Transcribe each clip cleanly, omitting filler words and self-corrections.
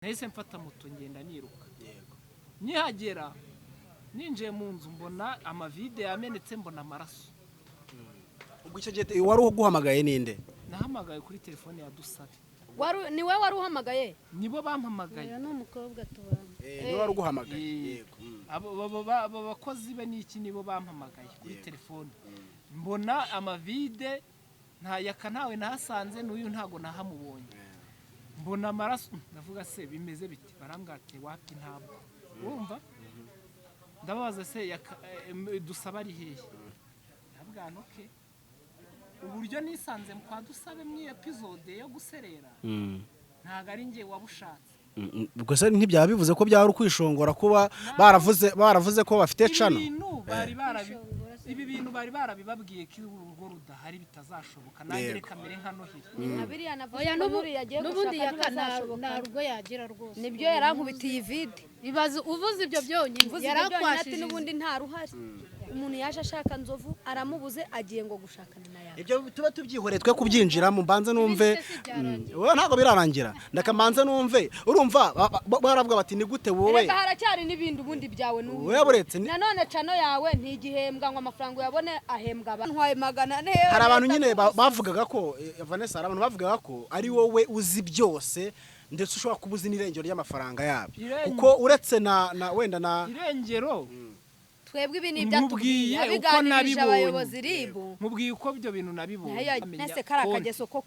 Nahise mfata moto ngenda niruka. Nkihagera, ninjiye mu nzu, mbona amavide yamenetse, mbona amaraso. Ubwo icyo gihe wari uguhamagaye ninde? Nahamagaye kuri telefone ya Dusabe. Ni wowe wari uhamagaye? Nibo bampamagaye. Oya, ni umukobwa tubana. Niwe wari uguhamagaye? Yego. Abo bakozi be n'iki, nibo bampamagaye kuri telefone. Mbona amavide, nta yaka, ntawe nahasanze, n'uyu ntago nahamubonye. Mbona amaraso, ndavuga: "Se bimeze bite?" Barambwira ati: "Wapi, ntabwo wumva." Ndababaza: "Se yaka, Dusabe ari hehe?" Ndabwira nti: "Okay." Uburyo nisanze kwa Dusabe mu episode yo guserera, ntabwo ari njye wabushatse. Ubwo se ntibyaba bivuze ko byaba ari ukwishongora, kuba baravuze ko bafite Ibi channel? bintu bari barabi ibi bintu bari barabibabwiye ko urugo rudahari, bitazashoboka. Nanjye reka mere nka Noheli. Nka biriya navuze Oya, ko nuriya agiye n'ubundi gushaka yaka ntibazashoboka. Nta rugo yagira rwose. Nibyo, yarankubitiye ivide. Ibaze uvuze ibyo byonyine. Mvuze ibyo byonyine ati Yarakwashije. N'ubundi nta ruhari, umuntu yaje ashaka Nzovu aramubuze, agiye ngo gushakana na yawe. Ibyo tuba tubyihoreye, twe kubyinjiramo, mbanze numve. Ibindi se si byarangiye? Wowe ntabwo birarangira, ndakamanze numve. Urumva baravuga bati: "Ni gute wowe?" Reka, haracyari n'ibindi ubundi byawe n'ubu. Wowe buretse Nanone channel yawe ntigihembwa ngo amafaranga uyabone, ahembwa abantu. Ntwaye 400. Hari abantu nyine bavugaga ko Vanessa, hari abantu bavugaga ko ari wowe uzi byose, ndetse ushobora kuba uzi n'irengero ry'amafaranga yabyo, kuko uretse na wenda na Irengero Twebwe ibi ni Nkubwiye ibyatubwiye uko abiganirije nabibonye. abayobozi ribu. Nkubwiye uko ibyo bintu nabibonye. Amenya Nese kari konti. akageso ko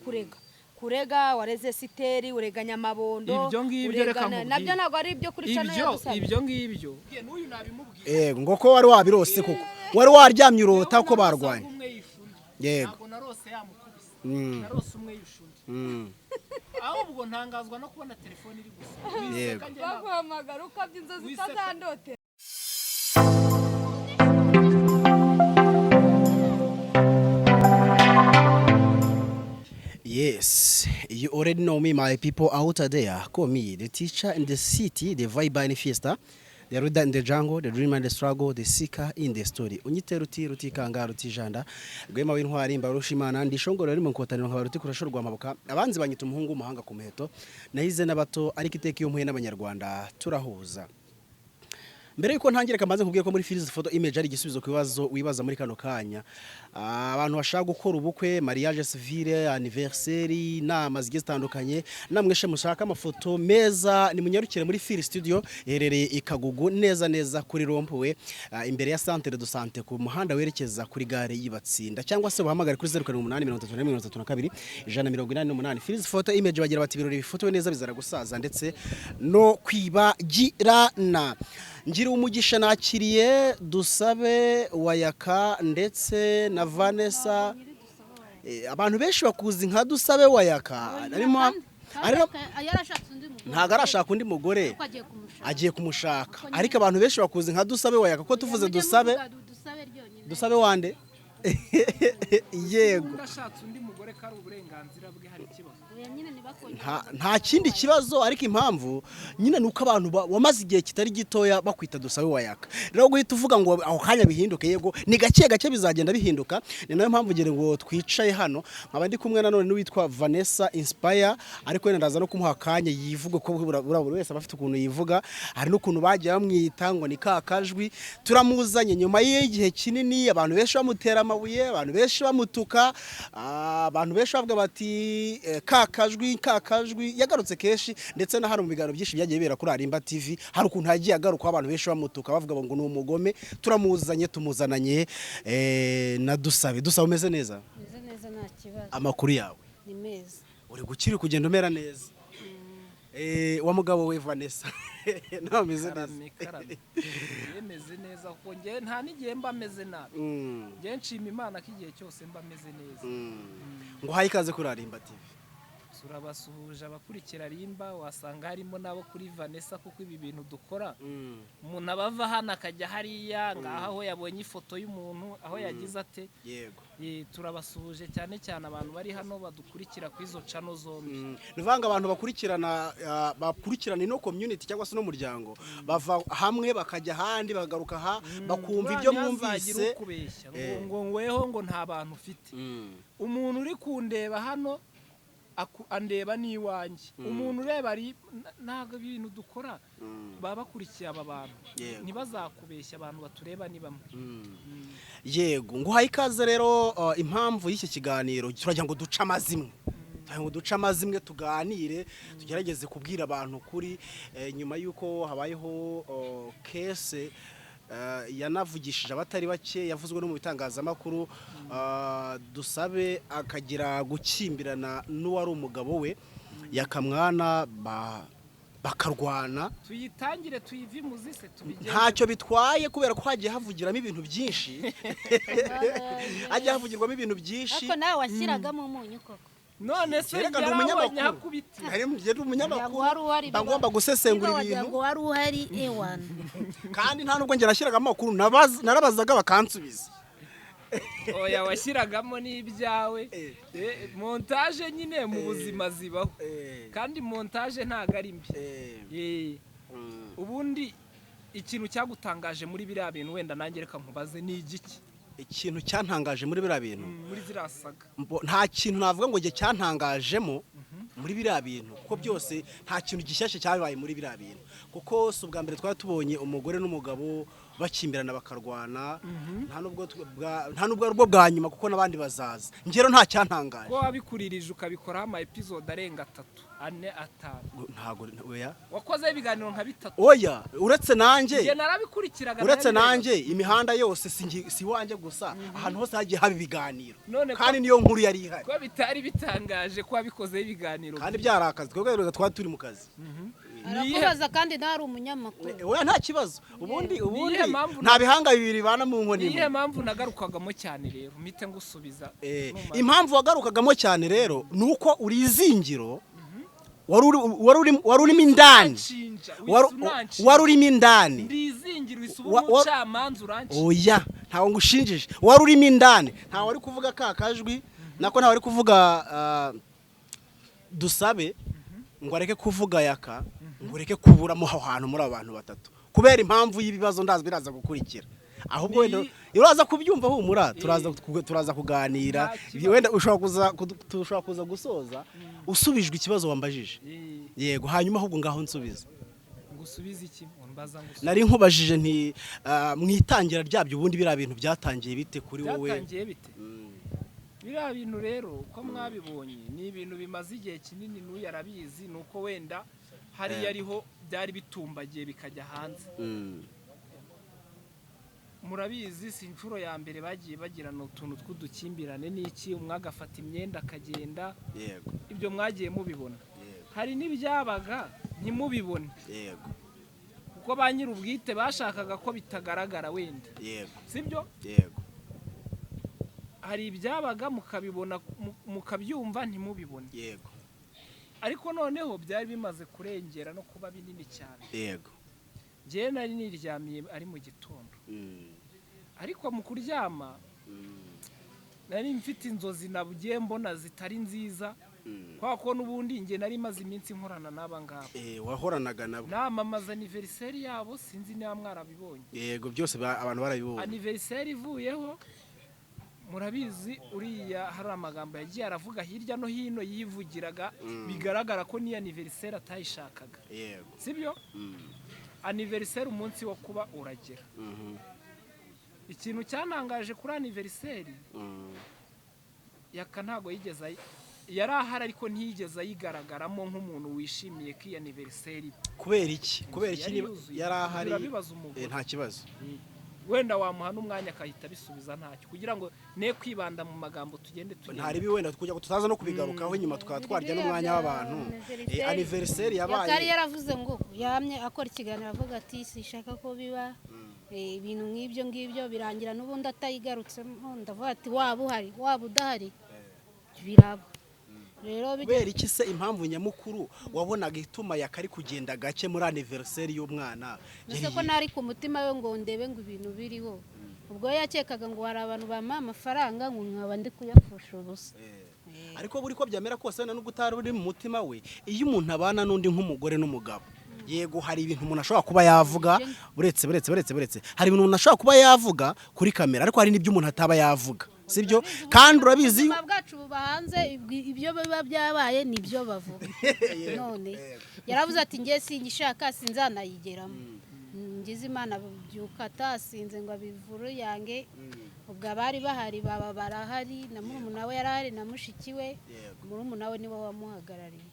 kurega wareze Siteri, urega Nyamabondo. Ibyo ngibyo reka nkubwire. Nabyo ntabwo ari ibyo kuri channel Ibyo ya Dusabe. Ibyo ngibyo n'uyu nabimubwiye. Yego, ngo ko wari wabirose koko, wari waryamye urota ko barwanye. Umwe yishe undi. Ntabwo narose yamukubise. Narose umwe yishe undi. Ahubwo ntangazwa no kubona telefone iri gusa. Wiseka, njye Baguhamagara ukabya inzozi. Wiseka. Utazandotera. Yes, you already know me, my people out there. Call me the teacher in the city, the vibe in fiesta, the reader in the jungle, the dreamer in the struggle, the seeker in the story. Unyite Ruti Rutikanga Rutijanda, Rwema w'intwari, Mbarushimana, ndishongora riri mu nkotaniro nkaba Ruti kurasho rwa mabuka. Abanzi banyita umuhungu w'umuhanga ku muheto. Nahize n'abato, ariko iteka iyo mpuye n'Abanyarwanda turahuza. Mbere yuko ntangira, kamanze nkubwiye ko muri Filiz Photo Image ari igisubizo ku bibazo wibaza muri kano kanya. Abantu bashaka gukora ubukwe, mariage civile, anniversaire, inama zigiye zitandukanye, namwe she mushaka amafoto meza, nimunyarukire muri Filiz Studio iherereye i Kagugu, neza neza kuri rond-point, imbere ya Centre de Santé, ku muhanda werekeza kuri gare y'Ibatsinda, cyangwa se ubahamagare kuri 078 31 32 188. Filiz Photo Image bagira bati: "Ibirori bifotowe neza bizara gusaza ndetse no kwibagirana." Ngira umugisha nakiriye Dusabe Wayaka ndetse na Vanessa. Abantu benshi bakuzi nka Dusabe Wayaka, arimo Yarashatse undi mugore. Ntabwo arashaka undi mugore. Ariko agiye kumushaka. Agiye kumushaka, ariko abantu benshi bakuzi nka Dusabe Wayaka, ko tuvuze Mujye Dusabe muvuga Dusabe ryonyine. Dusabe wande? Yego. Undi ashatse undi mugore ko ari uburenganzira bwe, hari ikibazo? Oya nyine, ntibakongere. Nta kindi kibazo, ariko impamvu nyine ni uko abantu wamaze igihe kitari gitoya bakwita Dusabe Wayaka. Rero guhita uvuga ngo aho kanya bihinduke, yego, ni gake gake bizagenda bihinduka. Ni nayo mpamvu ngira ngo twicaye hano, nkaba ndi kumwe nanone n'uwitwa Vanessa Inspire, ariko wenda ndaza no kumuha akanya yivuga, ko buri wese aba afite ukuntu yivuga. Hari n'ukuntu bagiye bamwita ngo ni ka kajwi. Turamuzanye nyuma y'igihe kinini abantu benshi bamutera amabuye, abantu benshi bamutuka, abantu benshi bavuga bati ka kajwi, ka kajwi. Yagarutse kenshi, ndetse na hano mu biganiro byinshi byagiye bibera kuri Arimba TV, hari ukuntu yagiye agaruka, abantu benshi bamutuka bavuga ngo ni umugome. Turamuzanye, tumuzananye na Dusabe. Dusabe, umeze neza? Meze neza, nta kibazo. Amakuru yawe? Ni meza. Uri gukira, uri kugenda umera neza. Wa mugabo we Vanessa nawe ameze neza? Karame, karame. Yemeze neza, kuko njye nta n'igihe mba meze nabi. Njye nshima Imana ko igihe cyose mba meze neza. Ngo uhaye ikaze kuri Arimba TV. Turabasuhuje abakurikira Rimba, wasanga harimo n'abo kuri Vanessa, kuko ibi bintu dukora, umuntu aba ava hano akajya hariya ngaho, aho yabonye ifoto y'umuntu, aho yagize ate. Turabasuhuje cyane cyane abantu bari hano badukurikira kuri izo channel zombi. Ni ukuvuga ngo abantu bakurikirana ino community cyangwa se uno muryango, bava hamwe bakajya ahandi, bakagaruka aha, bakumva ibyo Buriya ntihazagire mwumvise. ukubeshya ngo weho ngo nta bantu ufite. Umuntu uri kundeba hano Andeba n'iwanjye. Umuntu ureba ari ntabwo ibintu dukora baba bakurikiye aba bantu. Ntibazakubeshya, abantu batureba ni bamwe. Yego, nguhaye ikaze rero. Impamvu y'iki kiganiro, turagira ngo duce amazimwe, turagira ngo duce amazimwe, tuganire, tugerageze kubwira abantu kuri nyuma y'uko habayeho case yanavugishije abatari bake, yavuzwe no mu bitangazamakuru, Dusabe akagira gukimbirana n'uwari umugabo we Yakamwana, bakarwana. Tuyitangire, tuyive imuzi se, tubigenze? Ntacyo bitwaye, kubera ko hagiye havugiramo ibintu byinshi, hagiye havugirwamo ibintu byinshi. Ariko nawe washyiragamo umunyu koko. None se Kereka ndi yarabonye umunyamakuru. Hakubita. Nari ndi umunyamakuru, Wagira ngo wari uhari. Mba ngomba gusesengura Niba wagira ibintu. ngo wari uhari, ewana. Kandi nta nubwo njye nashyiragamo amakuru, narabazaga bakansubiza. Oya, washyiragamo n'ibyawe. Montage nyine mu buzima zibaho, kandi montage ntabwo ari mbi. Ubundi ikintu cyagutangaje muri biriya bintu, wenda nanjye reka nkubaze, ni igiki? Ikintu cyantangaje muri biriya bintu? Muri ziriya saga. Nta kintu navuga ngo njye cyantangajemo muri biriya bintu, kuko byose nta kintu gishyashya cyabaye muri biriya bintu, kuko si ubwa mbere twari tubonye umugore n'umugabo bakimbirana bakarwana. Nta nubwo ari ubwo bwa nyuma, kuko n'abandi bazaza. Njye rero nta cyantangaje. Ko wabikuririje ukabikoraho ama episode arenga atatu, ane, atanu? Ntago, oya. Wakozeho ibiganiro nka bitatu. Oya, uretse nanjye. Njye narabikurikiraga, Uretse narabirebaga. nanjye, imihanda yose, si iwanjye gusa, ahantu hose hagiye haba ibiganiro. None Kandi niyo nkuru yari ihari. Ko bitari bitangaje ko wabikozeho ibiganiro? Kandi byari akazi, twebwe rero twari turi mu kazi. Arakubaza kandi nawe ari umunyamakuru. Oya, nta kibazo. Ubundi Niyihe mpamvu nta bihanga bibiri bibana mu nkoni Niyihe imwe. mpamvu nagarukagamo cyane rero? Mpite ngusubiza. Numara. Impamvu wagarukagamo cyane rero ni uko uri izingiro, wari urimo indani. Nshinja, Wari wihise unanshinja. Wari urimo indani. Ndi izingiro, wihise uba umucamanza, uranshinja. Oya, ntawe ngushinjije. Wari urimo indani, ntawe wari kuvuga ka kajwi nako, ntawe wari kuvuga Dusabe ngo areke kuvuga Yaka, ngo ureke kuburamo aho hantu muri abo bantu batatu, kubera impamvu y'ibibazo ndazi biraza gukurikira. Ahubwo wenda uraza kubyumva, humura, turaza kuganira. Nta kibazo. Wenda ushobora kuza gusoza usubijwe ikibazo wambajije. Yego, hanyuma ahubwo ngaho nsubiza. Ngusubize iki? Mbaza ngusubize. Nari nkubajije nti mu itangira ryabyo, ubundi biriya bintu byatangiye bite kuri wowe? Byatangiye bite biriya bintu rero? Uko mwabibonye, ni ibintu bimaze igihe kinini, n'uyu arabizi, ni uko wenda hariya ariho byari bitumbagiye bikajya hanze. Murabizi, si inshuro ya mbere bagiye bagirana utuntu tw'udukimbirane n'iki, umwe agafata imyenda akagenda. Ibyo mwagiye mubibona. Hari n'ibyabaga ntimubibone, kuko ba nyir'ubwite bashakaga ko bitagaragara wenda. Sibyo? Yego. Hari ibyabaga mukabibona, mukabyumva, ntimubibone. Ariko noneho byari bimaze kurengera no kuba binini cyane. Njyewe nari niryamiye ari mu gitondo, ariko mu kuryama nari mfite inzozi nabugiye mbona zitari nziza, kubera ko n'ubundi njye nari maze iminsi nkorana n'aba ngaba. Wahoranaga nabo. Namamaza anniversaire yabo, sinzi niba mwarabibonye. Yego, byose abantu barabibonye. Anniversaire ivuyeho, murabizi, uriya hari amagambo yagiye aravuga hirya no hino yivugiraga, bigaragara ko n'iyo anniversaire atayishakaga. Sibyo? Anniversaire, umunsi wo kuba uragera. Ikintu cyantangaje kuri anniversaire, Yaka ntabwo yigeze yari ahari, ariko ntiyigeze ayigaragaramo nk'umuntu wishimiye ko iyi anniversaire iba. Kubera iki? Kubera iki? Yari Niba yuzuye. yari ahari? Urabibaza umugore. Nta kibazo. Wenda wamuha n'umwanya akahita abisubiza, ntacyo, kugira ngo ne kwibanda mu magambo, tugende tugende. Ntaribi, wenda kugira ngo tutaza no kubigarukaho nyuma, tukaba twarya n'umwanya w'abantu. Anniversaire Yakari yabaye. yaravuze ngo yamye akora ikiganiro avuga ati sishaka ko biba ibintu nk'ibyo ngibyo, birangira n'ubundi atayigarutsemo. Ndavuga ati waba uhari, waba udahari, biraba rero Kubera iki se? Impamvu nyamukuru wabonaga ituma Yakari kugenda gake muri anniversaire y'umwana Mbese ko nari ku mutima we ngo ndebe ngo ibintu biriho, ubwo we yakekaga ngo hari abantu bamuha amafaranga, ngo nkaba ndi kuyapfusha ubusa. Ariko buri ko byamera kose, wenda nubwo utari uri mu mutima we, iyo umuntu abana n'undi nk'umugore n'umugabo, yego, hari ibintu umuntu ashobora kuba yavuga, buretse buretse buretse buretse, hari ibintu umuntu ashobora kuba yavuga kuri kamera, ariko hari n'ibyo umuntu ataba yavuga. Sibyo? Kandi urabizi Ubuzima bwacu buba hanze, ibyo biba byabaye nibyo bavuga. None yaravuze ati ngiye singishaka, sinzanayigeramo. Ngize Imana byuka atasinze ngo abivuru yange. Ubwo abari bahari baba barahari, na murumuna we yarahari na mushiki we. Murumuna we niwe wamuhagarariye.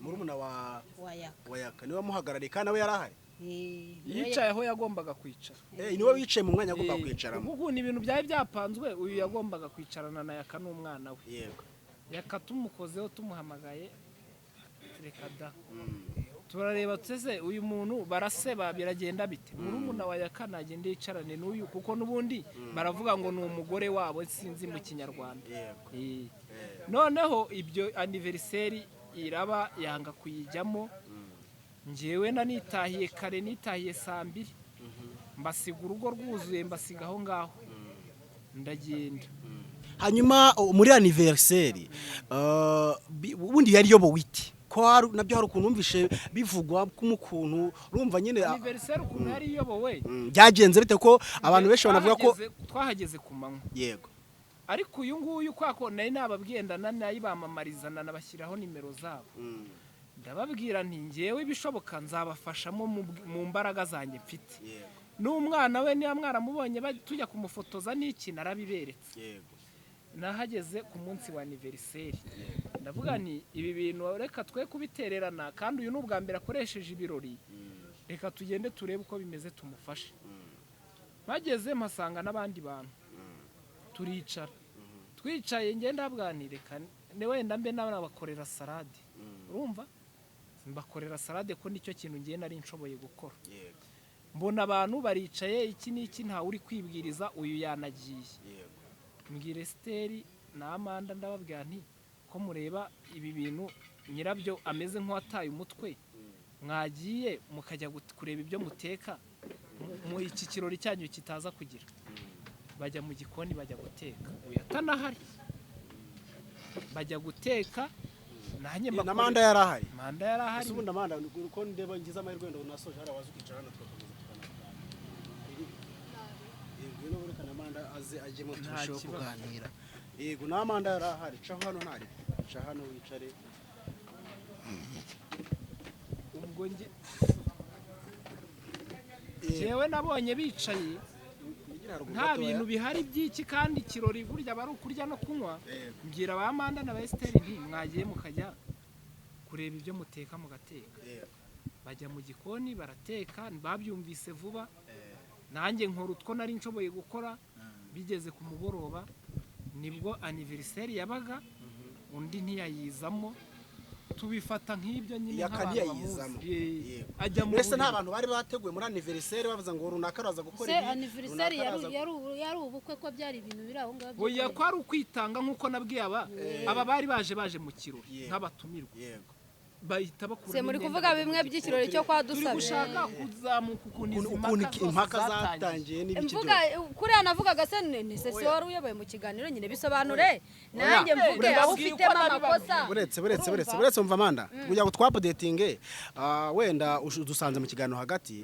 Murumuna wa Wa Yaka. Wa Yaka niwe wamuhagarariye, kandi nawe yarahari. Niwe. Yicaye aho yagombaga kwicara. Niwe wicaye mu mwanya agomba kwicaramo. Kuko ukuntu ibintu byari byapanzwe, uyu yagombaga kwicarana na Yaka n'umwana we. Yaka tumukozeho, tumuhamagaye, reka da. Turareba tuse uyu muntu baraseba, biragenda bite? Murumuna wa Yaka nagende yicarane n'uyu, kuko n'ubundi baravuga ngo ni umugore wabo, sinzi mu Kinyarwanda. Noneho ibyo anniversaire iraba, yanga kuyijyamo. Njyewe nanitahiye kare, nitahiye saa 2, mbasiga urugo rwuzuye, mbasiga aho ngaho, ndagenda. Hanyuma muri anniversaire ubundi yari yobowe ite? Ko nabyo hari ukuntu numvishe bivugwa k'umukuntu urumva nyine Anniversaire ukuntu yari iyobowe? Byagenze bite, ko abantu benshi banavuga ko Twahageze ku manywa. Ariko uyu nguyu, kwa ko nari nababwiye, nayibamamariza, nanabashyiraho nimero zabo, ndababwira nti ngewe ibishoboka nzabafashamo mu mbaraga zanjye mfite. N'umwana we niba mwaramubonye tujya kumufotoza n'iki, narabiberetse. Nahageze ku munsi wa anniversaire, ndavuga nti ibi bintu reka twe kubitererana, kandi uyu ni ubwa mbere akoresheje ibirori, reka tugende turebe uko bimeze tumufashe. Bageze mpasanga n'abandi bantu, turicara. Twicaye, ngenda ndabwira nti reka wenda mbe nabakorera salade. Urumva, mbakorera salade ko nicyo kintu ngiye nari nshoboye gukora. Mbona abantu baricaye, iki n'iki, ntawe uri kwibwiriza, uyu yanagiye. Mbwira Esiteri na Amanda, ndababwira nti ko mureba ibi bintu nyirabyo ameze nk'uwataye umutwe, mwagiye mukajya kureba ibyo muteka mu iki kirori cyanyu kitaza kugira. Bajya mu gikoni, bajya guteka, uyu atanahari, bajya guteka, nanjye Na Manda yari ahari? Manda yari ahari. Ese ubundi Amanda, uko ndeba ngize amahirwe wenda unasoje hariya, waza ukicara hano tugakomeza tukanaganira. Yego, ngwino, reka na Amanda aze ajyemo Nta turusheho kibazo. kuganira. Yego, na Amanda yari ahari. Caho hano, ntari ca hano wicare. Ubwo njyewe nabonye bicaye Wigira haruguru nta gatoya. bintu bihari by'iki, kandi ikirori burya aba ari ukurya no kunywa. Mbwira ba Amanda na ba Esiteri nti mwagiye mukajya kureba ibyo muteka mugateka. Bajya mu gikoni barateka, babyumvise vuba. Nanjye nkora utwo nari nshoboye gukora. Bigeze ku mugoroba nibwo anniversaire yabaga, undi ntiyayizamo, tubifata nk'ibyo nyine Yaka nk'abantu ntiyayizamo. bamuzi. Ajya mu Mbese nta buriri. bantu bari bateguye muri anniversaire bavuze ngo runaka araza gukora Se ibi, anniversaire runaka yari yari ubukwe, ko byari ibintu biri aho ngaho Oya, by'ukwezi. ko ari ukwitanga nk'uko nabwiye aba bari baje mu kirori nk'abatumirwa, bahita bakuramo Se muri imyenda kuvuga bajya mu bimwe gikoni. by'ikirori cyo kwa Turi Dusabe? gushaka kuzamuka ukuntu izi Ukuntu mpaka zose impaka zatangiye. zatangiye n'ibiki Mvuga byose. kuriya navugaga se ni se wari uyoboye mu kiganiro nyine, bisobanure nanjye mvuge Uretse- aho ufitemo amakosa. Buretse, buretse, buretse. Urumva? Buretse, umva Amanda, kugira ngo twaupdatinge, wenda dusanze mu kiganiro hagati,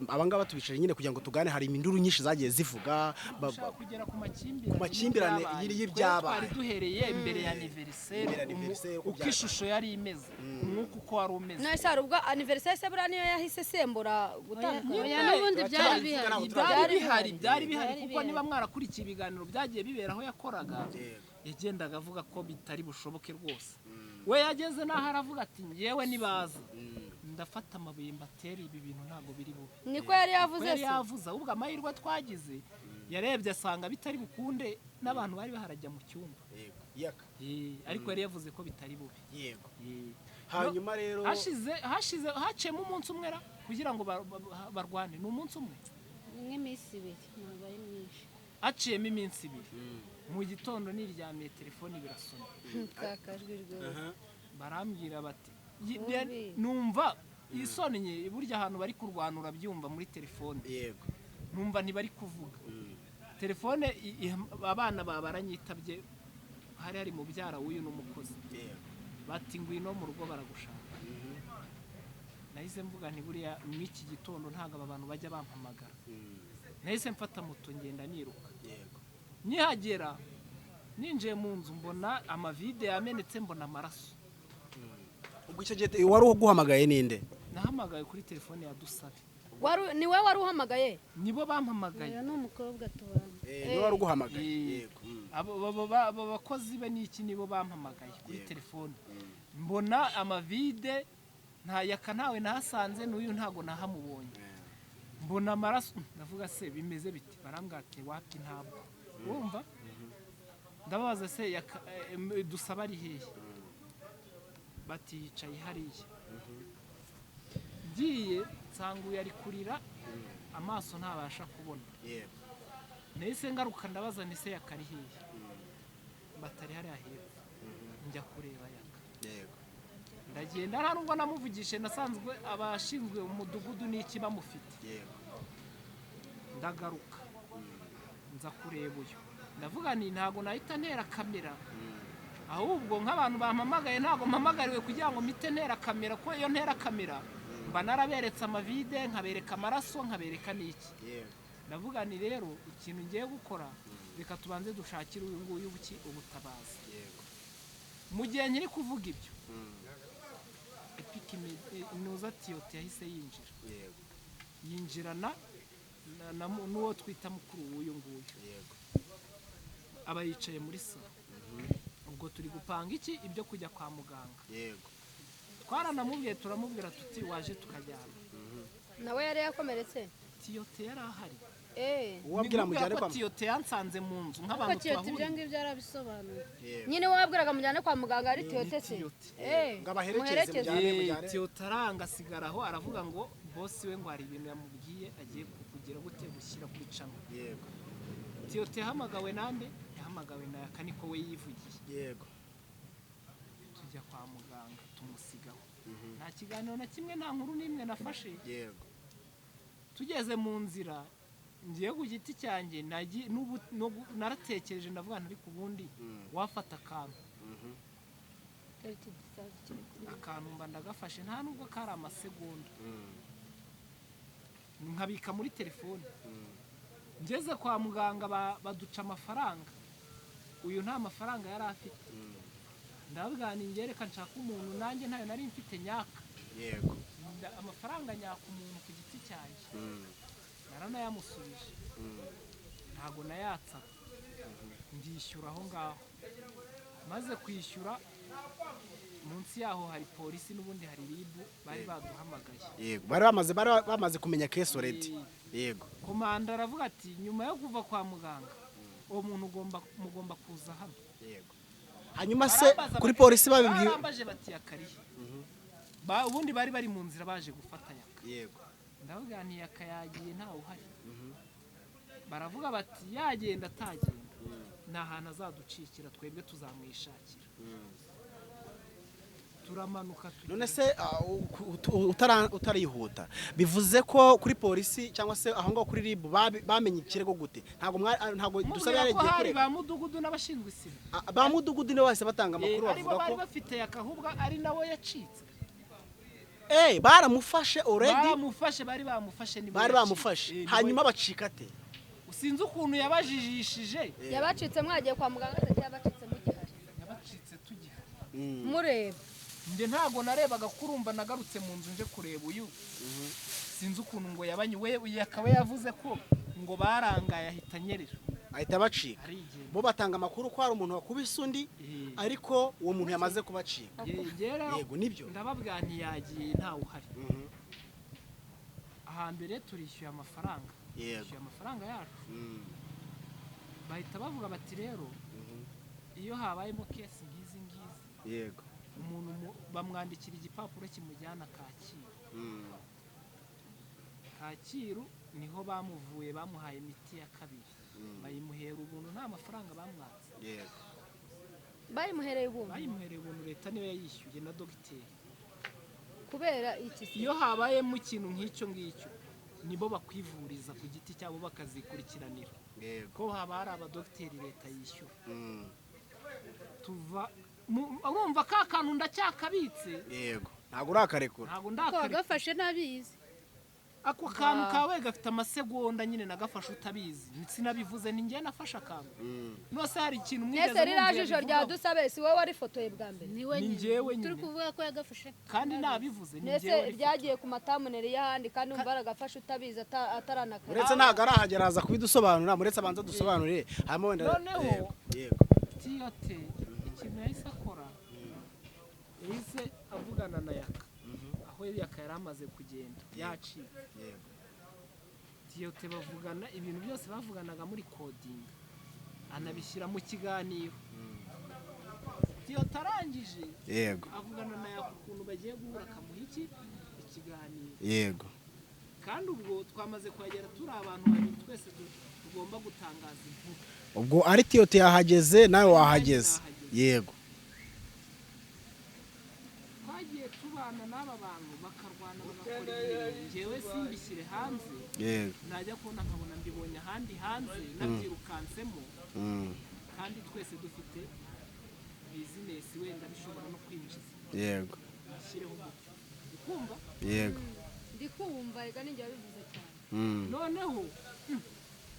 abangaba tubicaye nyine kugira ngo tugane. Hari iminduru nyinshi zagiye zivuga Gushaka kugera ku makimbirane Ku makimbirane y'ibyabaye. y'ibyabaye. Twari duhereye imbere ya anniversaire, Imbere ya anniversaire, uko uko ishusho yari imeze, umwuka uko wari umeze. None se hari ubwo anniversaire se buriya niyo yahise isembura gutandukana? Oya, n'ubundi byari bihari. Ntabwo Byari bihari, byari bihari, Byari kuko bihari. niba mwarakurikiye ibiganiro byagiye bibera aho yakoraga, yagendaga avuga ko bitari bushoboke rwose. We yageze n'aho aravuga ati ngewe nibaza ndafata amabuye mbatere, ibi bintu ntabwo biri bube. Niko yari yavuze. Yari Se yavuze. Ahubwo amahirwe twagize, yarebye asanga bitari bukunde n'abantu bari baharajya mu cyumba. Yego. Yaka. Ariko yari yavuze ko bitari bube. Hanyuma rero Hashize haciyemo umunsi umwe ra kugira ngo barwane, ni umunsi umwe. Ni nk'iminsi 2, ntabwo ari myinshi. Haciyemo iminsi 2, mu gitondo niryamiye, telefoni birasona. Kakajwi rwose. Barambwira bati Wumvi. Numva isonnye. Burya ahantu bari kurwana urabyumva muri telefone. Numva ntibari kuvuga telefone, abana ba baranyitabye, hari mubyara w'uyu n'umukozi. Bati ngwino mu rugo baragushaka. Nahise mvuga nti buriya mw'iki gitondo ntabwo aba bantu bajya bampamagara. Nahise mfata moto ngenda niruka. Nkihagera Ninjiye mu nzu mbona amavide yamenetse, mbona amaraso. Ubwo icyo gihe wari uguhamagaye ninde? Nahamagaye kuri telefone ya Dusabe. Ni wowe wari uhamagaye? Nibo bampamagaye. Uyu ni umukobwa tubana. Niwe wari uguhamagaye? Yego. Abo bakozi be n'iki nibo bampamagaye kuri telefone, mbona amavide nta yaka, ntawe nahasanze, n'uyu ntago nahamubonye, mbona amaraso. Ndavuga: "Se bimeze bite?" Barambwira ati: "Wapi, ntabwo wumva." Ndababaza: "Se yaka, Dusaba ari hehe?" Bati: "Yicaye hariya." Ngiye nsanga uyu ari kurira, amaso ntabasha kubona. Nahise ngaruka ndabaza nti: "Se Yaka ari hehe?" Batari hariya hepfo. Njya kureba Yaka. Ndagenda, nta nubwo namuvugishije, nasanzwe abashinzwe umudugudu n'iki bamufite. Ndagaruka nza kureba uyu, ndavuga nti: "Ntabwo nahita ntera kamera, ahubwo nk'abantu bampamagaye, ntabwo mpamagariwe kugira ngo mpite ntera kamera, ko iyo ntera kamera mba naraberetse amavide, nkabereka amaraso, nkabereka n'iki." Ndavuga nti: "Rero ikintu ngiye gukora, reka tubanze dushakire uyu nguyu buki ubutabazi." Mu gihe nkiri kuvuga ibyo, epiki nuza Tiyote yahise yinjira, yinjirana n'uwo twita mukuru w'uyu nguyu. Aba yicaye muri salo. Ubwo turi gupanga iki, ibyo kujya kwa muganga. Twaranamubwiye, turamubwira tuti: "Waje tukajyana." Nawe yari yakomeretse? Tiyote yari ahari. Uwabwira Ni mujyane ko kwa Tiyote yansanze mu nzu Ariko nk'abantu Tiyote ibyo twahuriye. ngibyo yarabisobanuye. Nyine wabwiraga mujyane kwa muganga ari Tiyote se? Tiyote. Ngo abaherekeze. Muherekeze. Mujyane, mujyane. Tiyote aranga, asigara aho, aravuga ngo bosi we ngo hari ibintu yamubwiye agiye kugira gute, gushyira kuri cano. Tiyote yahamagawe nande? Yahamagawe na Yaka, niko we yivugiye. Tujya kwa muganga, tumusigaho, nta kiganiro na kimwe, nta nkuru n'imwe nafashe. Tugeze mu nzira, ngiye ku giti cyanjye, naratekereje, ndavuga nti: "Ariko ubundi wafata akantu." Akantu mba ndagafashe, nta nubwo kari amasegonda, nkabika muri telefone. Ngeze kwa muganga baduca amafaranga, uyu nta mafaranga yari afite. Ndavuga nti: "Njye reka nshaka umuntu, nanjye ntayo nari mfite nyaka." Amafaranga nyaka umuntu ku giti cyanjye, naranayamusubije, ntabwo nayatsaga, ndishyura aho ngaho. Maze kwishyura, munsi yaho hari polisi, n'ubundi hari RIB bari baduhamagaye. Yego, bari bamaze kumenya case already. Yego. Komanda aravuga ati: "Nyuma yo kuva kwa muganga, uwo muntu mugomba kuza hano." Hanyuma se Barambaza kuri polisi babibwiye? Barambaje bati: "Yakariye?" Ubundi bari bari mu nzira baje gufata Yaka. Ndavuga nti: "Yaka yagiye, ntawe uhari." Baravuga bati: "Yagenda atagenda, nta hantu azaducikira, twebwe tuzamwishakira." Turamanuka tugenda. None se utarihuta, bivuze ko kuri polisi cyangwa se aho ngaho kuri RIB bamenye ikirego gute? Ntabwo ntabwo Dusabe Mubwira ko yagiye hari kurega? ba mudugudu n'abashinzwe isibo. Ba mudugudu nibo bahise batanga amakuru, Aribo bavuga bari ko bafite Yaka, ahubwo ari nawe yacitse. Baramufashe already? Baramufashe, bari bamufashe, nibo Bari yacitse. bamufashe. Hanyuma bacika ate? Sinzi ukuntu yabajijishije. Yabacitse mwagiye kwa muganga se, yabacitse mugihari? Yabacitse tugihari. Mureba? Njye ntabwo narebaga, kurumva nagarutse mu nzu nje kureba uyu. Sinzi ukuntu ngo yabanyuwe, akaba yavuze ko ngo barangaye ahita anyerera. Ahita bacika. Arigenda. Bo batanga amakuru ko hari umuntu wakubise undi, ariko uwo muntu yamaze kubacika. Njye rero Yego, nibyo. ndababwira ntiyagiye, ntawe uhari. Ahambere turishyuye amafaranga, twishyuye amafaranga yacu. Bahita bavuga bati: "Rero iyo habayemo case nk'izi ngizi, umuntu bamwandikira igipapuro kimujyana Kacyiru." Kacyiru niho bamuvuye, bamuhaye imiti ya kabiri, bayimuhera ubuntu, nta mafaranga bamwatse. Bayimuhereye ubuntu? Bayimuhereye ubuntu, leta niyo yayishyuye na dogiteri. Kubera iki se? Iyo habayemo ikintu nk'icyo ngicyo, nibo bakwivuriza ku giti cyabo, bakazikurikiranira, ko haba hari abadogiteri leta yishyura. Tuva urumva ka kantu ndacyakabitse. Yego, ntabwo urakarekura. Ntabwo Ko ndakarekura. wagafashe ntabizi. Ako kantu kawe gafite amasegonda nyine nagafashe utabizi, sinabivuze ni njye nafashe akantu. Nose hari ikintu mwigeze Nese ririya mwumva jisho rya yabivugaho? Dusabe si wowe warifotoye bwa mbere? Niwe Ni nyine njyewe turi nyine. kuvuga ko yagafashe. Kandi nabivuze ni Nese njyewe warifotoye. ryagiye ku matamuneri y'ahandi kandi umva aragafashe utabizi ataranakara. Uretse ntabwo arahagera, aza kubidusobanura, muretse abanza dusobanurire hanyuma wenda. Noneho- Yego, yego. Tiyote ikintu yahise akora, yahise avugana na Yaka aho Yaka yari amaze kugenda yacitse. Yego. Tiyote bavugana ibintu byose bavuganaga muri kodinga, anabishyira mu kiganiro. Tiyote arangije Yego. avugana na Yaka ukuntu bagiye guhura, akamuha iki ikiganiro. Yego. Kandi ubwo twamaze kuhagera turi abantu babiri twese tugomba gutangaza inkuru. Ubwo ari Tiyote yahageze, nawe wahageze. Yego. Twagiye tubana n'aba bantu bakarwana bagakora ibintu, njyewe simbishyire hanze. Yego. Najya kubona nkabona mbibonye ahandi hanze nabyirukansemo. Kandi twese dufite business wenda bishobora no kwinjiza. Yego. Bishyireho umuti ukumva. Yego. Ndi kumva rega ninjye wabivuze cyane. Noneho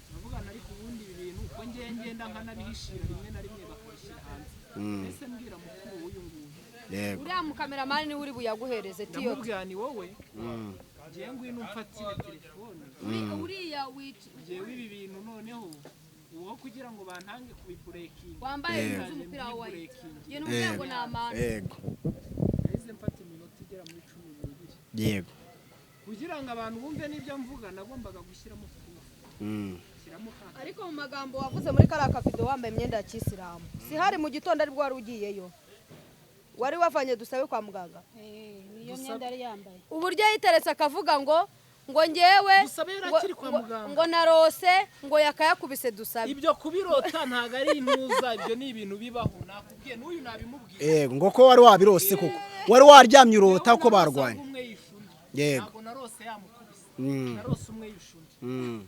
ndavugana, ariko ubundi ibi bintu uko ngiye ngenda nkanabihishira, rimwe na rimwe bakabishyira hanze. Ese mbwira mukuru w'uyu nguyu. Yego. Uriya mukameramani niwe uri buyaguhereze, Tiyote. Ndamubwira ni wowe ngiye, ngwino umfatire telefone. Uriya wica Ngewe ibi bintu noneho uwo kugira ngo bantange kubiburekinga. Wambaye Yego. ibintu z'umupira wa white, njye n'umubwira ngo ni amande. Yego. Nahise mfata iminota igera muri 12. Yego. Kugira ngo abantu bumve n'ibyo mvuga, nagombaga gushyiramo proof. Shyiramo ka Ariko mu magambo wavuze muri kariya kavido wambaye imyenda ya kisilamu, si hari mu gitondo aribwo wari ugiyeyo, wari wavanye Dusabe kwa muganga? Niyo myenda yari yambaye. Uburyo yiteretse akavuga ngo ngewe Dusabe yari ngo- akiri kwa ngo- muganga. Ngo narose ngo yakayakubise Dusabe. Ibyo kubirota ntabwo ari intuza, ibyo ni ibintu bibaho, nakubwiye n'uyu nabimubwiye. Yego, ngo ko wari wabirose koko, wari waryamye urota ko Njyewe narose barwanye. umwe yishe undi. Yego. Ntabwo narose yamukubise, narose umwe yishe undi.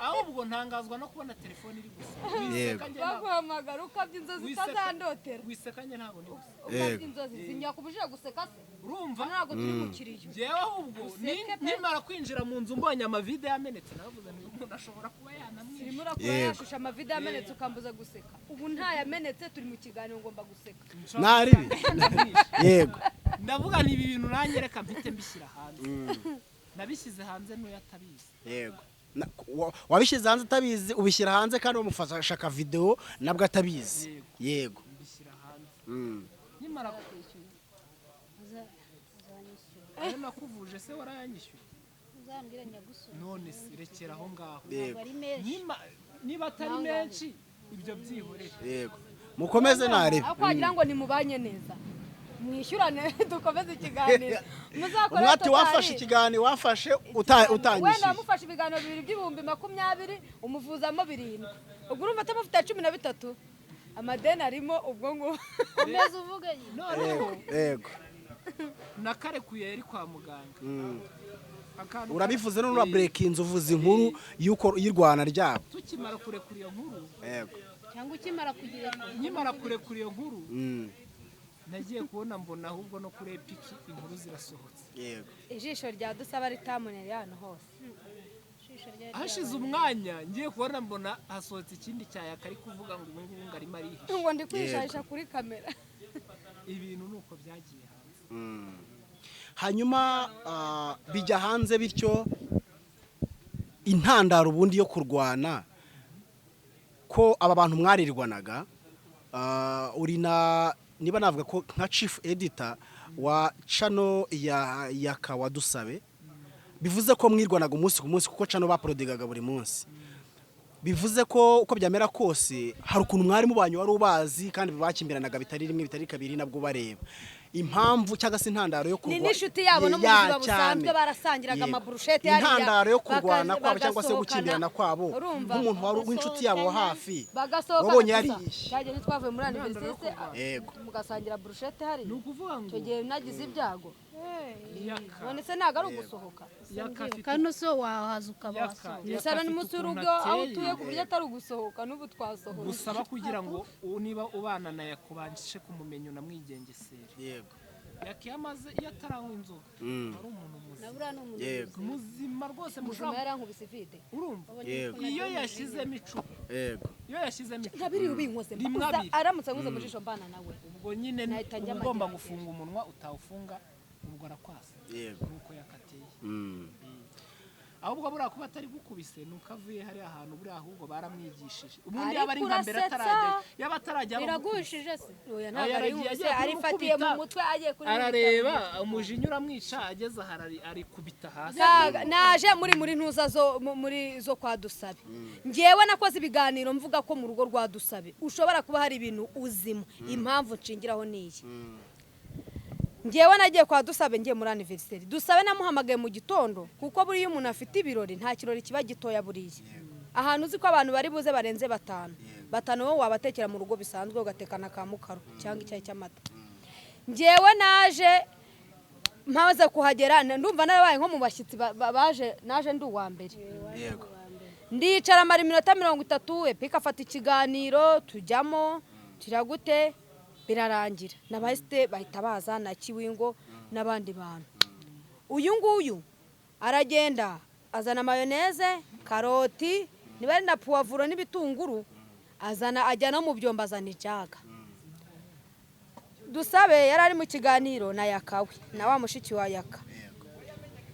Ahubwo ntangazwa no kubona telefone iri gusa. Yego. Wiseka njye ntabwo- Baguhamagara ukabya inzozi utazandotera. Wiseka njye ntabwo ndi guseka. Ukabya inzozi sinyakubujije guseka se? Urumva? Ntabwo turi mu kiriyo. Njyewe ahubwo Useke pe. nimara kwinjira mu nzu mbonye amavide yamenetse, naravuze nti uyu muntu ashobora kuba yanamwishe. Urimo urakora Yego. yashusha amavide yamenetse ukambuza guseka. Ubu ntayamenetse, turi mu kiganiro, ngomba guseka. Naribi. Yego. Ndavuga nti ibi bintu nanjye reka mpite mbishyira hanze. Nabishyize hanze n'uyu atabizi. Yego. Wabishyize hanze atabizi, ubishyira hanze kandi bamufasha akavidewo nabwo atabizi. Yego. Mbishyira hanze nkimara Uzanyishyura. Ayo nakuvuje se warayanyishyuye? Uzambwire nyagusura. None se rekera aho ngaho. Yego. Ntabwo ari menshi. Niba atari menshi ibyo byihorere. Yego, mukomeze narebe. Aho kwagira ngo nimubanye neza mwishyurane, dukomeze ikiganiro muzakore. Umwe ati wafashe ikiganiro, wafashe Wenda utanyishyuye. wamufashe ibiganiro bibiri by'20,000, umuvuzamo 7, ubwo urumva atamufite 13, amadeni arimo ubwo ngubwo. Komeza uvuge nyine. Noneho Yego. nakarekuye yari kwa muganga. Akantu Urabivuze none uraburekinze, uvuze inkuru y'uko y'irwana ryabo. Tukimara kurekura iyo nkuru, Yego. Cyangwa ukimara kugira nkimara kurekura iyo nkuru, nagiye kubona mbona ahubwo no kuri Epiki inkuru zirasohotse. Yego. Ijisho rya Dusaba ritamunere hano hose. Ijisho rya Hashize umwanya ngiye kubona mbona hasohotse ikindi cyayaka ari kuvuga ngo ubu ngubu ngo arimo arihisha. Ngo ndi kwishahisha kuri kamera. Ibintu ni uko byagiye hanze. Hanyuma bijya hanze bityo, intandaro ubundi yo kurwana ko aba bantu mwarirwanaga, uri na niba navuga ko nka chief editor wa channel ya Yaka Dusabe, bivuze ko mwirwanaga umunsi ku munsi kuko channel baprodigaga buri munsi, bivuze ko uko byamera kose hari ukuntu mwari mubanye, wari ubazi kandi bakimbiranaga bitari rimwe bitari kabiri, nabwo bareba impamvu cyangwa se intandaro yo Ni kurwa n'inshuti yabo no mu Ya, buzima busanzwe cyane. barasangiraga Yego. amaburushete hariya, Intandaro yo kurwana kwabo cyangwa se bagasohokana. gukimbirana kwabo, Urumva? nk'umuntu wari w'inshuti yabo wa hafi, Bagasohoka wabonye gusa. yariye. Cyagihe ntitwavuye muri aniverisite Yego. mugasangira burushete hariya? Ni ukuvuga ngo Icyo gihe nagize ibyago. Yaka None se ntabwo ari ugusohoka? Yaka afite Kandi so wahaza ukaba Yaka. wasohoka. Mbese hano ni munsi Afite y'urugo ukuntu aho ateye. utuye ku buryo atari ugusohoka, n'ubu twasohoka. Gusaba kugira ngo niba ubana na yakubanje kumumenya unamwigengesere. Yego. Yaka iyo amaze, iyo ataranywa inzoga, ari umuntu muzima. Nabura ni umuntu Muzima rwose. Muzima. Mushobora Yarankubise ivide. Urumva, Yego. iyo yashyizemo icupa, iyo yashyizemo icupa Nka biriya ubinkoze Rimwe, mba- abiri. Aramutse ankoze mu jisho mbana nawe, ubwo nyine nahita njya uba ugomba amajyambere. Gufunga umunwa, utawufunga ubwo arakwasa. Nuko yakateye. Ahubwo buriya kuba atari gukubise ni uko avuye hariya hantu, buriya ahubwo baramwigishije. Ubundi Ariko yaba ari nka mbere urasetsa. atarajya, yaba atarajya Biragushije se? Oya, Oya, ntabwo ari yaragiye, yumvise, agiye arifatiye mu kumukubita. mutwe, agiye kuri Arareba umujinya uramwica, ageze aha arikubita hasi. Naje muri ntuza zo muri zo kwa Dusabe. Ngewe nakoze ibiganiro mvuga ko mu rugo rwa Dusabe ushobora kuba hari ibintu uzimo. Impamvu nshingiraho niyi: ngewe nagiye kwa Dusabe, ngiye muri anniversaire. Dusabe namuhamagaye mu gitondo, kuko buriya umuntu afite ibirori nta kirori kiba gitoya. Buriya ahantu uzi ko abantu bari buze barenze batanu, batanu wowe wabatekera mu rugo bisanzwe, ugatekana ka mukaru cyangwa icyayi cy'amata. Ngewe naje mpaze kuhagera, ndumva narabaye nko mu bashyitsi baje, naje ndi uwa mbere. Ndicara, mara iminota 30, epika afata ikiganiro, tujyamo kiragute, birarangira, n'abahise bahita baza na Kiwingo n'abandi bantu. Uyu nguyu aragenda azana mayonnaise, karoti, niba ari na puwavuro n'ibitunguru, azana ajya no mu byombo, azana ijaga. Dusabe yari ari mu kiganiro na Yakawe na wa mushiki wa Yaka.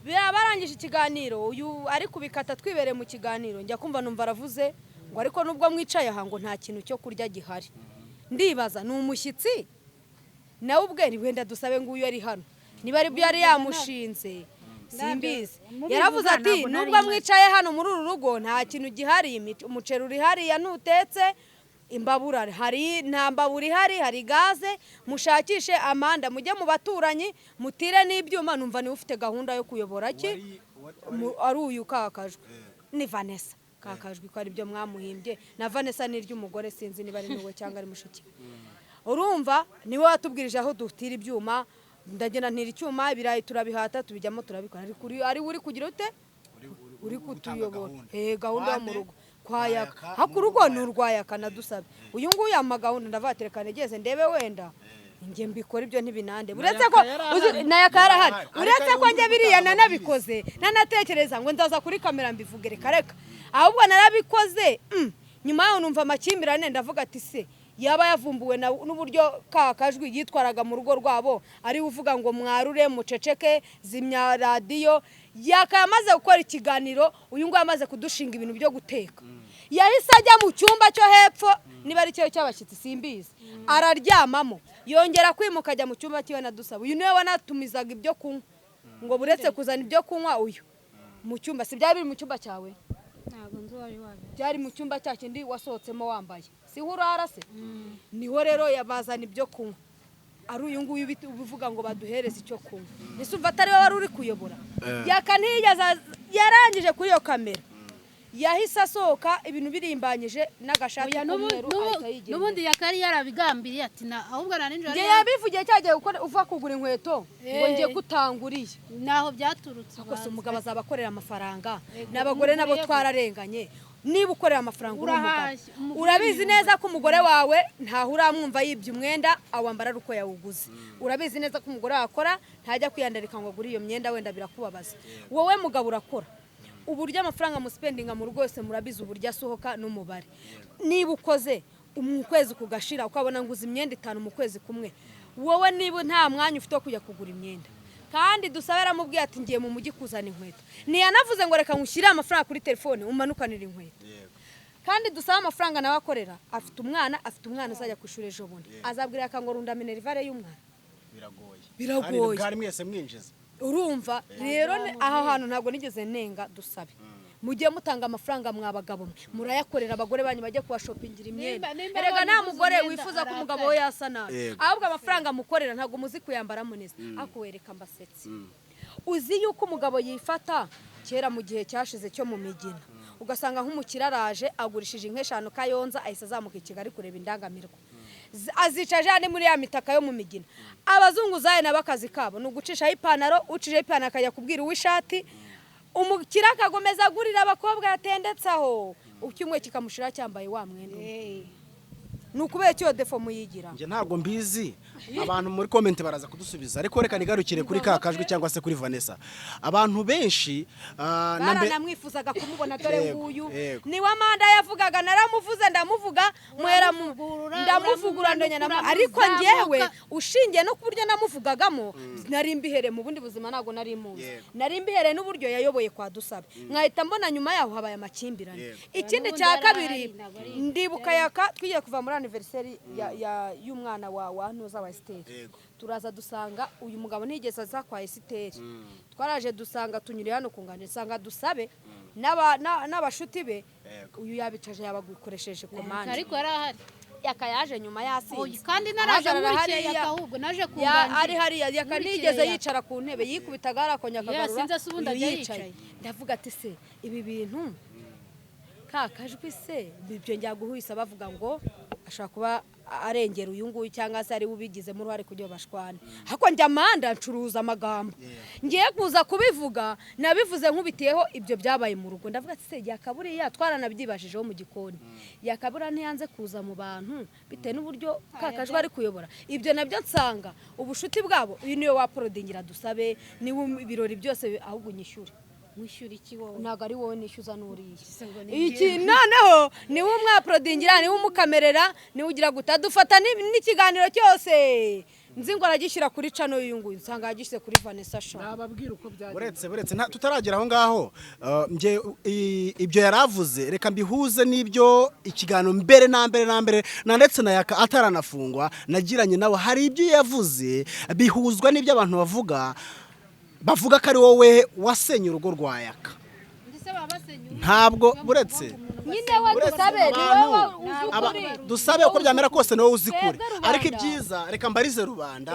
Barangije ikiganiro, uyu ari kubikata, twibereye mu kiganiro, njya kumva numva aravuze ngo: "Ariko nubwo mwicaye aha, ngo nta kintu cyo kurya gihari." Ndibaza, ni umushyitsi nawe ubwe, ni wenda Dusabe ngo uyu ari hano, niba ari byo yari yamushinze, simbizi. Mubivuga Yaravuze ati: ntabwo nari "Nubwo mpari." mwicaye hano muri uru rugo nta kintu gihari, umuceri uri hariya ntutetse, imbabura hari, nta mbabura ihari, hari gaze, mushakishe amanda, mujye mu baturanyi mutire n'ibyuma." Numva niwe ufite gahunda yo kuyobora ki ari uyu Kakajwi ni Vanessa. Kakajwi ko ari byo mwamuhimbye, na Vanessa ni iry'umugore, sinzi niba ari n'uwe cyangwa ari mushiki we. Urumva niwe watubwirije aho dutira ibyuma, ndagenda ntira icyuma, ibirayi turabihata, tubijyamo, turabikora. Ariko ari we uri kugira ute, uri kutuyobora gahunda yo mu rugo kwa Yaka. Haku urugo ni urwa Yaka na Dusabe. Uyu nguyu yampa gahunda, ndavuga: "Reka ndebe wenda njye mbikora ibyo ntibinande." Uretse ko Yaka yarahari. Na Yaka yarahari. Yarahari. Uretse Ariko ko ari njye we biriya uri gutanga. Nanabikoze nanatekereza ngo ndaza kuri kamera mbivuge, reka reka, ahubwo narabikoze. Nyuma yaho numva amakimbirane, ndavuga ati: "Se yaba yavumbuwe n'uburyo ka kajwi yitwaraga mu rugo rwabo, ari we uvuga ngo mwarure, muceceke, zimya radiyo." Yaka yamaze gukora ikiganiro, uyu nguyu amaze kudushinga ibintu byo guteka, yahise ajya mu cyumba cyo hepfo, niba ari cyo cy'abashyitsi simbizi, araryamamo. Yongera kwimuka ajya mu cyumba cyiwe na Dusaba. Uyu niwe wanatumizaga ibyo kunywa, ngo buretse kuzana ibyo kunywa, uyu mu cyumba, si byari biri mu cyumba cyawe? Ntabwo nzi uwari wabi. Byari mu cyumba cya kindi wasohotsemo wambaye, siho urara se? Niho rero yabazana ibyo kunywa, ari uyu nguyu ubivuga ngo baduhereze icyo kunywa. Ese umva atari we wari uri kuyobora? Yaka ntiyigeze yarangije kuri iyo kamera, yahise asohoka ibintu birimbanyije n'agashati Oya, k'umweru, ahita yigendera. N'ubundi yakari yarabigambiriye ati na ahubwo na nijoro. Njye yabivugiye cyagiye gukora uva kugura inkweto ngo ngiye kutanguriye. Naho byaturutse. Ariko se ubanza. umugabo azaba akorera amafaranga, Ego, n'abagore nabo umugore. Twararenganye. Niba ukorera amafaranga uri umugabo, Urahashye, umugore urabizi ni neza ko umugore wawe ntaho uramwumva yibye umwenda, awambara ari uko yawuguze. Urabizi neza ko umugore wawe akora, ntajya kwiyandarika ngo agure iyo myenda, wenda birakubabaza. Wowe mugabo urakora, uburyo amafaranga muspendinga mu rugo wese murabizi, uburyo asohoka n'umubare. Niba ukoze mu kwezi kugashira ukabona nguze imyenda itanu mu kwezi kumwe, wowe niba nta mwanya ufite wo kujya kugura imyenda, kandi Dusabe yaramubwiye ati: "Ngiye mu mujyi kuzana inkweto," ntiyanavuze ngo reka ngushyire amafaranga kuri telefone umanukanire inkweto. Kandi Dusabe amafaranga nawe akorera, afite umwana uzajya ku ishuri ejo bundi, azabwira ngo runda minerval y'umwana. Biragoye. Biragoye. Kandi bwari mwese mwinjiza. Urumva rero aha hantu ntabwo nigeze nenga Dusabe. Mujye mutanga amafaranga mwa bagabo mwe, murayakorera, abagore banyu bajye kubashopingira imyenda. Nimba Erega abonye nta uguze mugore imyenda, wifuza ko umugabo arakaye. we yasa nabi. Ahubwo amafaranga mukorera ntabwo muzi kuyambaramo neza. Ariko wereka mbasetse, uzi yuko umugabo yifata kera mu gihe cyashize cyo mu migina, ugasanga nk'umukire araje agurishije inka eshanu Kayonza, ahise azamuka i Kigali kureba indangamirwa. Azica jane muri ya mitaka yo mu migina. Abazunguzayi nabo akazi kabo ni ugucishaho ipantaro, ucijeho ipantaro akajya kubwira uw'ishati. Umukire akagomeza agurira abakobwa yatendetse aho, icyumweru kikamushira cyambaye wa mwenda umwe. Ni ukubera icyo défaut muyigira. Njye ntabwo mbizi. Abantu muri comment baraza kudusubiza, ariko reka nigarukire kuri ka kajwi cyangwa se kuri Vanessa. Abantu benshi Baranamwifuzaga kumubona, dore Yego, nguyu. yego. Niwe Amanda yavugaga, naramuvuze, ndamuvuga muhera Uramuvugurura, ndamuvugura ndonya uramumenya, ariko uramuzamuka. njyewe ushingiye no ku buryo namuvugagamo, nari mbihereye mu bundi buzima, ntabwo nari muzi. Nari mbihereye n'uburyo yayoboye kwa Dusabe, nkahita mbona nyuma yaho habaye amakimbirane. Ikindi N'ubundi cya yari kabiri, ahari, ntabwo ari- ndibuka yaka twigiye kuva muri anniversaire y'umwana wa Ntuza wa Esiteri. Turaza dusanga uyu mugabo ntiyigeze aza kwa Esiteri. Twaraje dusanga tunyuriye hano ku nganji, nsanga Dusabe n'abashuti be. Uyu yabicaje, yabagukoresheje komande. Ariko yari ahari. Yaka yaje nyuma yasinze. Oya, kandi naraje Ahagarara nkurikiye hariya. Yaka, ahubwo naje ku Ya, nganji. ari hariya Yaka Nkurikiye ntigeze Yaka. yicara ku ntebe, yikubitaga hariya akongera akagarura. Yasinze se ubundi Uyu ajya yicaye. yicaye. Ndavuga ati: "Se ibi bintu ka kajwi se ibyo njya guhwisa bavuga ngo ashobora kuba arengera uyu nguyu cyangwa se ari we ubigizemo uruhare kugira ngo bashwane." Ariko njya Amanda ncuruza amagambo, ngiye kuza kubivuga, nabivuze nkubitiyeho ibyo byabaye mu rugo. Ndavuga ati: "Se yakaburiya twaranabyibajijeho mu gikoni, yakabura ntiyanze kuza mu bantu bitewe n'uburyo ka kajwi ari kuyobora ibyo nabyo." Nsanga ubushuti bwabo, uyu niwe waporodingira Dusabe, niwe ibirori byose, ahubwo unyishyure. Mwishyura iki wowe? Ntabwo ari wowe nishyuza, n'uriya. Se ngo ni Iki noneho niwe umwaporodingira, niwe umukamerera, niwe ugira guta dufata n'ikiganiro cyose nzi ngo aragishyira kuri channel y'uyu nguyu, nsanga yagishyize kuri Vanessa Show. Nababwira uko byagenze. Buretse tutaragera aho ngaho, njye ibyo yaravuze reka mbihuze n'ibyo ikiganiro mbere na mbere na mbere na ndetse na Yaka ataranafungwa nagiranye nawe. Hari ibyo yavuze bihuzwa n'ibyo abantu bavuga ko ari wowe wasenye urugo rwa Yaka. Ndetse baba basenya urugo. Ntabwo buretse Nyine we Uretse Dusabe ni abantu, wowe uzi ukuri. Dusabe uko byamera kose niwowe uzi kure. Twebwe rubanda. Ariko ibyiza reka mbarize rubanda.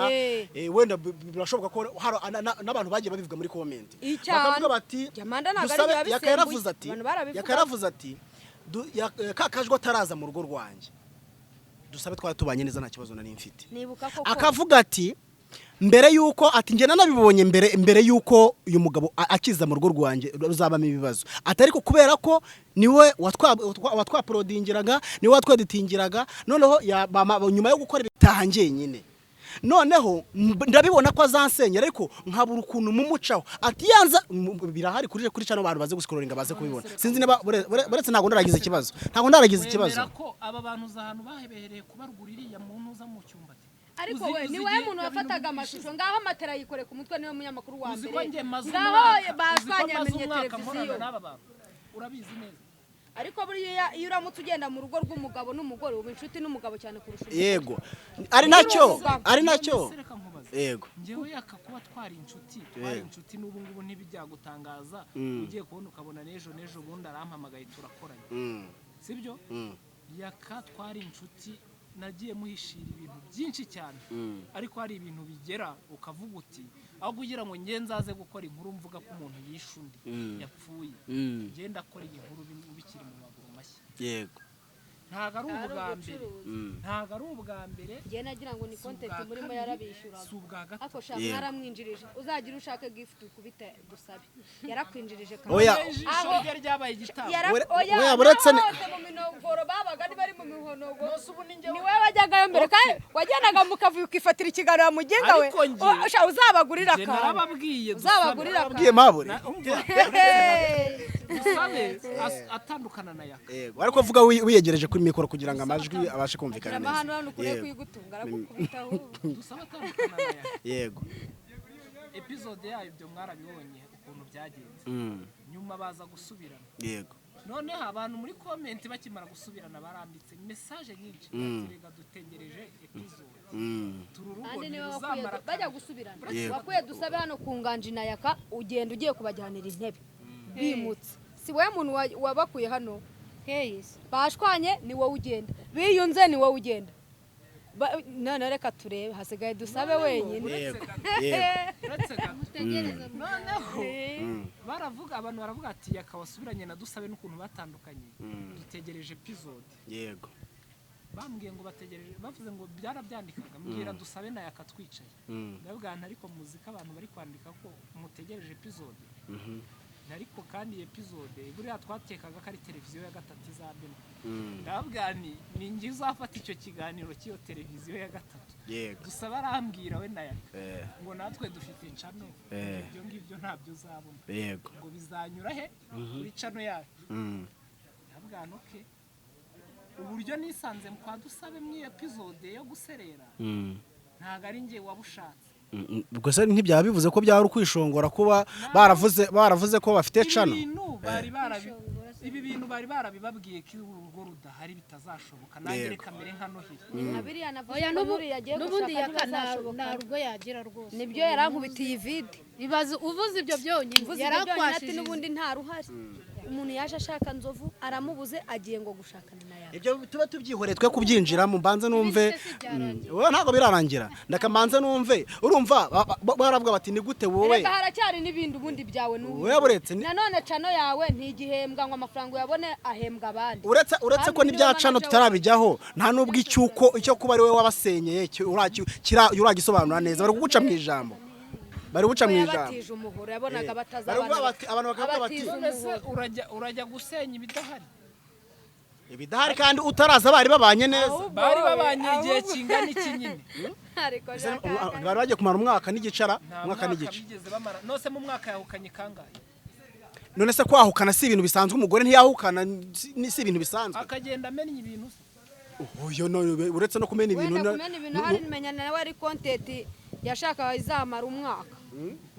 Wenda birashoboka ko hari n'abantu bagiye babivuga muri comment, Icyane. bakavuga bati Amanda ntabwo ari Dusabe ibyo yabisembuye. Yaka yaravuze ati Abantu barabivuga. Yaka yaravuze ati ka kajwi ataraza mu rugo rwanjye, Dusabe twari tubanye neza, nta kibazo nari mfite. Nibuka koko. Akavuga ati mbere yuko ati njye nanabibonye mbere yuko uyu mugabo akiza mu rugo rwanjye ruzabamo ibibazo, ati ariko kubera ko niwe watwaporodingiraga, niwe watweditingiraga, noneho nyuma yo gukora ibitaha njyenyine, noneho ndabibona ko azansenyera, ariko nkabura ukuntu mumucaho. Ati yanza birahari kuri channel, abantu baze gusikororinga baze kubibona. Sinzi niba buretse ntabwo ndaragize ikibazo. Wemera ko aba bantu uza ahantu bahebereye kubarugura iriya muntu uza mu cyumba ati Ariko we uzi ni wowe igihe muntu ibyo bintu wafataga bishize. amashusho, ngaho amatera yikore ku mutwe, niwe munyamakuru wa Uzi ko mbere. njye maze Ngaho umwaka, uzi ko bashwanye, maze yamenye umwaka nkorana televiziyo. n'aba bantu, urabizi neza. Ariko buriya iyo uramutse ugenda mu rugo rw'umugabo n'umugore, uba inshuti n'umugabo cyane kurusha umugore. Yego, ari nacyo. None se reka nkubaze. Yego. Njyewe Yaka kuba twari inshuti, twari inshuti, n'ubu ngubu ntibijyagutangaza ugiye kubona ukabona n'ejo n'ejo bundi arampamagaye turakoranye, sibyo? Yaka twari inshuti, nagiye muhishira ibintu byinshi cyane, ariko hari ibintu bigera ukavuga uti aho kugira ngo nge nzaze gukora inkuru mvuga ko umuntu yishe undi yapfuye, ngenda ndakora iyi nkuru bikiri mu maguru mashya. Ntabwo ari ubwa mbere, ntabwo ari ubwa mbere. Njye nagira ngo ni Si content ubwa murimo kabiri, yarabishyuraga. Si ubwa gatatu. Ariko sha mwaramwinjirije, uzagira ushake gift ukubite Dusabe, yarakwinjirije kandi. Oya. Ijisho rye ryabaye igitambo. Oya, Oya, buretse naho hose mu minogoro babaga ni bari mu mihonogo. Nose ubu ni njyewe- Ni wowe wajyagayo mbere, kandi wagendaga mu kavuyo ukifatira ikiganiro mugenga we. Ariko njye- Sha uzabagurira Njye akantu. narababwiye, Dusabe. Uzabagurira Abwiye akantu. mabure. Umva, Dusabe atandukana na Yaka. Yego, ariko vuga wiyegereje kuri mikoro kugira ngo amajwi abashe kumvikana Agira amahano hano neza. ukure Yego. kuyigutunga aragukubita ahubwo. Dusabe atandukana na Yaka, episode yayo ibyo mwarabibonye ukuntu byagenze, nyuma baza gusubirana. Noneho abantu muri comment bakimara gusubirana baranditse message nyinshi bati: "Rega dutegereje episode turi urugo Kandi niwe wakuye ntiruzamara bajya kabiri." gusubirana. Wakuye Dusabe hano ku nganji na Yaka, ugenda ugiye kubajyanira intebe bimutse, si wowe muntu wabakuye hano? Hey, Bashwanye ni wowe ugenda, biyunze ni wowe ugenda. None reka turebe, hasigaye Dusabe wenyine. Yego. Yego. Uretse gato. Mutegereze. Noneho baravuga, abantu baravuga ati: "Yaka wasubiranye na Dusabe n'ukuntu batandukanye, dutegereje episode." Bambwiye ngo bategereje, bavuze ngo byarabyandikaga, mbwira Dusabe na Yaka twicaye, ndabwira nti: "Ariko muzi ko abantu bari kwandika ko mutegereje episode?" Ariko kandi iyi episode buriya twakekaga ko ari televiziyo ya gatatu izabemo. Ndababwira nti ni njye uzafata icyo kiganiro cy'iyo televiziyo ya gatatu. Gusa barambwira we na Yaka ngo natwe dufite channel, ibyo ngibyo ntabyo uzabona, ngo bizanyura he kuri channel yacu. Ndababwira nti okay. Uburyo nisanze kwa Dusabe mu episode yo guserera, ntabwo ari njye wabushatse. Ubwo se ntibyaba bivuze ko byaba ari ukwishongora kuba baravuze ko bafite Ibi channel? bintu bari barabi ibi bintu bari barabibabwiye ko urugo rudahari, bitazashoboka. Nanjye reka mere nka Noheli. Ni nka biriya navuze Oya, ko n'uriya agiye n'ubundi gushaka Yaka nta ntibazashoboka. nta rugo yagira rwose. Nibyo, yarankubitiye ivide. Ibaze uvuze ibyo byonyine. Mvuze ibyo byonyine ati Yarakwashije. n'ubundi nta ruhari. Umuntu yaje ashaka Nzovu aramubuze, agiye ngo gushakana na Yaka. Ibyo tuba tubyihoreye, twe kubyinjiramo, mbanze numve. Ibindi se si byarangiye? Wowe ntabwo birarangira, ndakamanze numve. Urumva baravuga bati ni gute wowe Reka, haracyari n'ibindi ubundi byawe n'ubu. Wowe buretse Nanone channel yawe ntigihembwa ngo amafaranga uyabone, ahembwa abandi. Uretse ko Kandi n'ibya niwe channel manager. tutarabijyaho, nta n'ubwo icyuko icyo kuba ari wowe wabasenyeye uragisobanura neza. Bari kuguca mu ijambo, bari guca mu ijambo. Yabatije umuhoro, yabonaga Bari kuvuga batazabana. abantu bakavuga bati Abatiza None se umuhoro. urajya gusenya ibidahari? Ibidahari kandi utaraza bari babanye neza. Ahubwo Bari wowe, babanye igihe ahubwo- kingana iki nyine? Ariko Jacques, Bari bagiye kumara umwaka n'igicara. Nta Umwaka mwaka n'igice. bigeze bamara. Nose mu mwaka yahukanye kangahe? None se kwahukana si ibintu bisanzwe? Umugore ntiyahukana? Si ibintu bisanzwe? Akagenda amenya ibintu se? Oyo, no, uretse no kumena ibintu. Wenda kumena ibintu hari menya nawe ari content yashakaga izamara umwaka.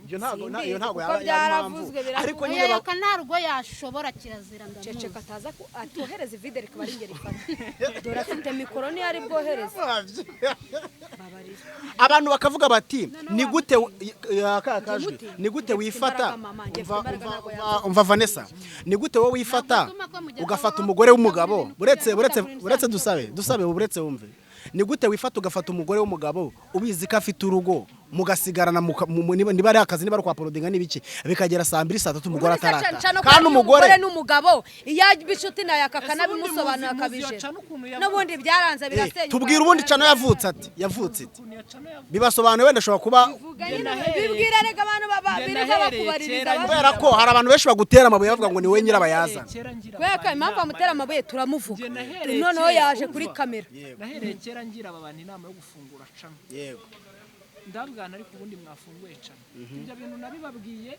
Ibyo ntabwo Simbizi, iyo ntabwo kuko yaba impamvu. byaravuzwe, biravugwa. Ariko Oya, nyine Yaka nta rugo yashobora, kirazira, ndamuzi. Ceceka, ataza atohereza ivide rikaba ari ingeri ifata. Dore afite mikoro, niyo ari bwohereze. Babarira. Abantu bakavuga bati ni gute ka kajwi, Njye ni gute mfite wifata imbaraga, mama, njye mfite Umva, imbaraga, umva, ntabwo umva Vanessa, ni gute wowe wifata Ntabwo atuma ko mujya ugafata aho- umugore w'umugabo? ibintu Uretse kugira ngo uretse mujya uretse Dusabe, uretse wumve, ni gute wifata ugafata umugore w'umugabo ubizi ko afite urugo, mugasigarana niba ari akazi, niba ari kwa porodinga n'ibiki, bikagera saa 2, saa 3 umugore Ubundi se atarata Cano kandi ko umugore n'umugabo iyo aba inshuti nawe Ese ubundi akanabimusobanura muzi akabijera. iyo channel ukuntu yavutse? N'ubundi byaranze, birasenyuka. Tubwira ubundi channel yavutse ati yavutse iti Ukuntu iyo channel yavutse? Bibasobanuye, wenda ashobora kuba Vuga Njye nyine, bibwira rega abantu Njye birirwa nahereye bakubaririza. kera Kubera ko hari abantu benshi bagutera amabuye bavuga ngo ni wowe nyirabayazana. Kera ngira Kubera ko abantu impamvu inama bamutera amabuye turamuvuga. Njye nahereye Noneho kera, yaje umva. kuri kamera. Nahereye kera ngira aba bantu inama yo gufungura channel. Ndabwana, ariko ubundi mwafunguye channel, ibyo bintu nabibabwiye.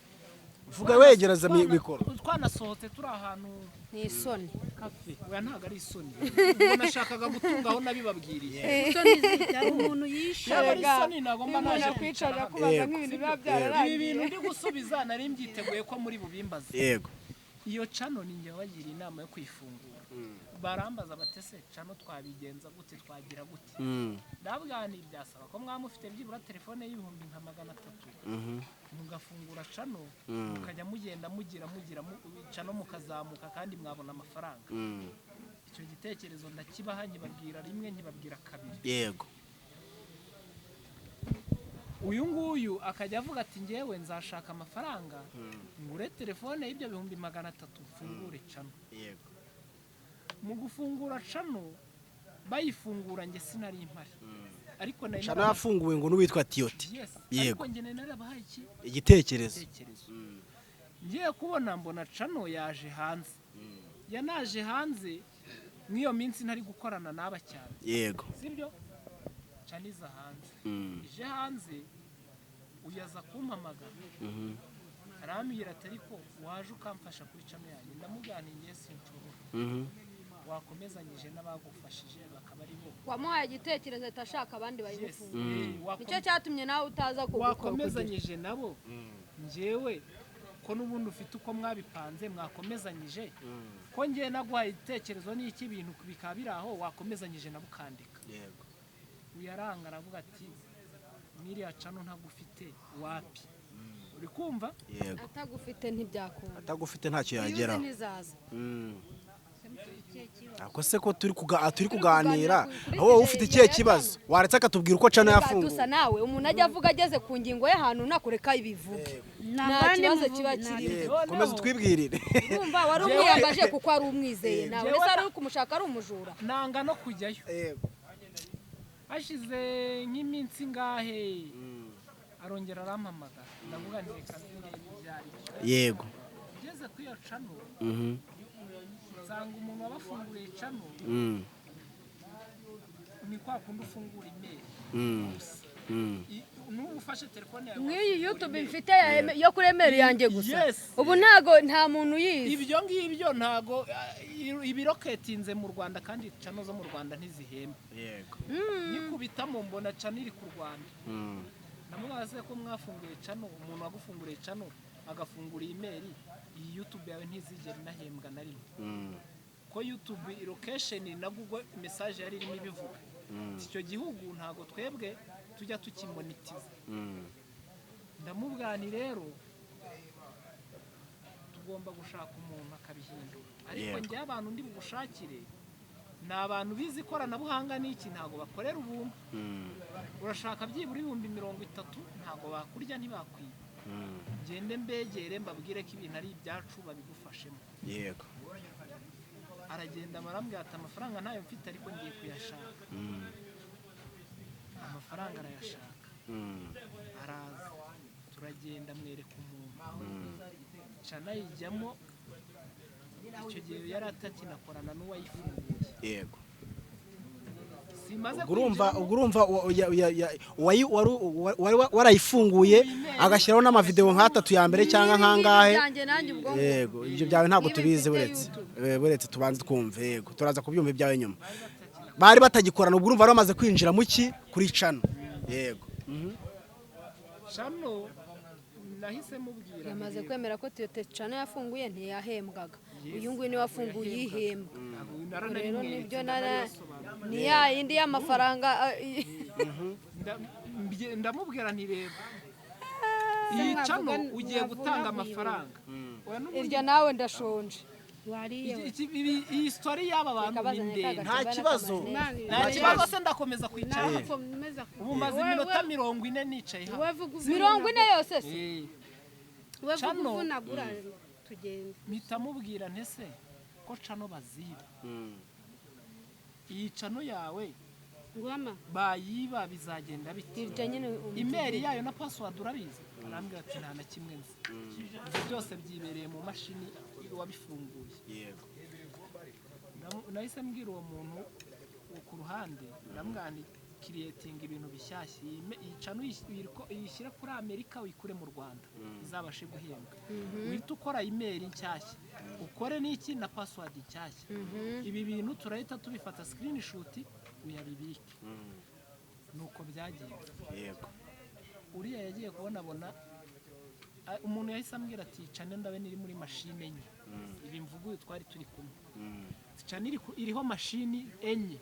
Vuga wegereza mikoro. Twanasohotse turi ahantu Ni isoni. Kafe. Oya, ntabwo ari isoni. Ubwo nashakaga gutunga aho nabibabwiriye. Isoni zijya umuntu yishe. Yaba ari isoni ntabwo mba naje kwicara hano. Nk'ibintu biba Ibi bintu ndi gusubiza nari mbyiteguye ko muri bubimbaze. Iyo channel ni njye wabagiriye inama yo kuyifungura. Barambaza batese channel twabigenza gute, twagira gute? Ndabwira nti byasaba ko mwaba mufite byibura telefone y'ibihumbi nka 300, mugafungura channel, mukajya mugenda mugira channel, mukazamuka kandi mwabona amafaranga. Icyo gitekerezo ndakibaha, nkibabwira rimwe, nkibabwira kabiri. Uyu nguyu akajya avuga ati ngewe nzashaka amafaranga ngure telefone y'ibyo bihumbi 300 mfungure channel. Mu gufungura channel, bayifungura njye sinari impari, ariko nari Channel yafunguwe ngo n'uwitwa Tiyoti. Yes. Yego. Ariko njye nari narabahaye iki? Igitekerezo. Igitekerezo. Ngiye kubona mbona channel yaje hanze, yanaje hanze mw'iyo minsi ntari gukorana n'aba cyane. Sibyo, channel iza hanze, ije hanze uyaza kumpamagara, arambwira ati ariko waje ukamfasha kuri channel yanjye? Ndamuganiye, sinshobora. Wakomezanyije n'abagufashije bakaba ari bo. Wamuhaye igitekerezo ahita ashaka abandi Yes. bayimufunga. Nicyo cyatumye nawe utaza kugukora. Wakomezanyije nabo, njyewe ko n'ubundi ufite uko mwabipanze, mwakomezanyije, ko njye naguhaye igitekerezo n'iki, ibintu bikaba biri aho, wakomezanyije nabo ukandika. Uyaranga aravuga ati mwiriya channel ntagufite wapi, uri kumva? Yego. Atagufite ntibyakunda. Atagufite ntacyo Iyo uzi yageraho. ntizaza. Ako se ko turi kuganira, kuri aho wowe sujet ufite ikihe ya kibazo? Waretse akatubwira uko channel Reka, yafunguwe. dusa nawe umuntu ajya avuga ageze ku ngingo y'ahantu nakureka ibivuge, nta kibazo kiba kirimo. Yego, komeza utwibwirire. Urumva wari umwiyambaje kuko wari umwizeye nawe. Njyewe Ese wari uri kumushaka ari umujura? Nanga no kujyayo. Hashize nk'iminsi ngahe arongera arampamagara, ndavuga nti reka nze ndebe ibyo ari byo. Ngeze kuri iyo channel, nsanga umuntu wabafunguriye channel ni kwa kundi ufungura email gusa. N'ubu ufashe telefone yawe Nk'iyi wafungura YouTube email. mfite yo kuri email yanjye gusa. Yes. Ubu ntago nta muntu uyizi. Ibyo ngibyo ntago ibiroketinze mu Rwanda, kandi channel zo mu Rwanda ntizihemba. Nikubitamo mbona channel iri ku Rwanda. Ndamubaza ko mwafunguye channel, umuntu wagufunguriye channel agafungura email, iyi YouTube yawe ntizigera inahembwa na rimwe, ko YouTube location na Google message yari irimo ibivuga. Icyo gihugu ntago twebwe tujya tukimonetiza. Ndamubwira nti rero tugomba gushaka umuntu akabihindura, ariko njyewe abantu ndi bugushakire ni abantu bize ikoranabuhanga n'iki, ntabwo bakorera ubuntu. Urashaka byibura 30,000, ntabwo bakurya, ntibakwiba. Ngende mbegere mbabwire ko ibintu ari ibyacu, babigufashemo. Aragenda barambwira ati amafaranga ntayo mfite, ariko ngiye kuyashaka. Amafaranga arayashaka, araza, turagenda, mwereka umuntu, channel ayijyamo. Icyo gihe yari atakinakorana n'uwayifunguye. Simaze Ubwo urumva kwinjiramo. Ubwo urumva wari warayifunguye agashyiraho n'amavideo nk'atatu ya mbere cyangwa nk'angahe. Byanjye nanjye ubwo ngubwo. Yego, ibyo byawe ntabwo Niba tubizi. mfite Buretse YouTube. Buretse tubanze twumve. Yego, turaza kubyumva ibyawe nyuma. Bari batagikorana, ubwo urumva bari bamaze kwinjira mu ki kuri channel. Yego. Channel nahise mubwira Yamaze nti, kwemera ko Toyota channel yafunguye ntiyahembwaga. Uyu nguyu niwe wafunguye ihembwa. Ntabwo Rero naranabimweretse, nibyo ndanabibasobanurira. ni ya yindi y'amafaranga. Ndamubwira nti reba iyi channel ugiye gutanga amafaranga. Oya, n'ubundi Iryo nawe ndashonje. Wariye we. Iyi story y'aba bantu Reka ni bazane ndende. ka Nta kibazo. Nta kibazo se, ndakomeza kwicara hano. Nakomeza. Ubu maze iminota 40 nicaye hano. 40 yose se? Eh, We vuga Channel. uvunagura tugende. Mpita mubwira ntese ko channel baziba, iyi channel yawe Ngwama. bayiba bizagenda bite? Iryo nyine. Email yayo na password urabizi? Arambwira ati nta na kimwe nzi. Ibyo byose byibereye mu mashini wabifunguye. Nahise mbwira uwo muntu wo ku ruhande, ndamubwira nti creatinga ibintu bishyashya, iyi channel uyishyire kuri Amerika, uyikure mu Rwanda, izabashe guhembwa. Uhite ukora email nshyashya, ukore n'iki na password nshyashya. Ibi bintu turahita tubifata screenshot, uyabibike. Nuko byagenze. Uriya yagiye kubonabona umuntu yahise ambwira ati channel ndabona iri muri mashine enye. Ibi mvuga uyu twari turi kumwe. Channel iriho mashini enye.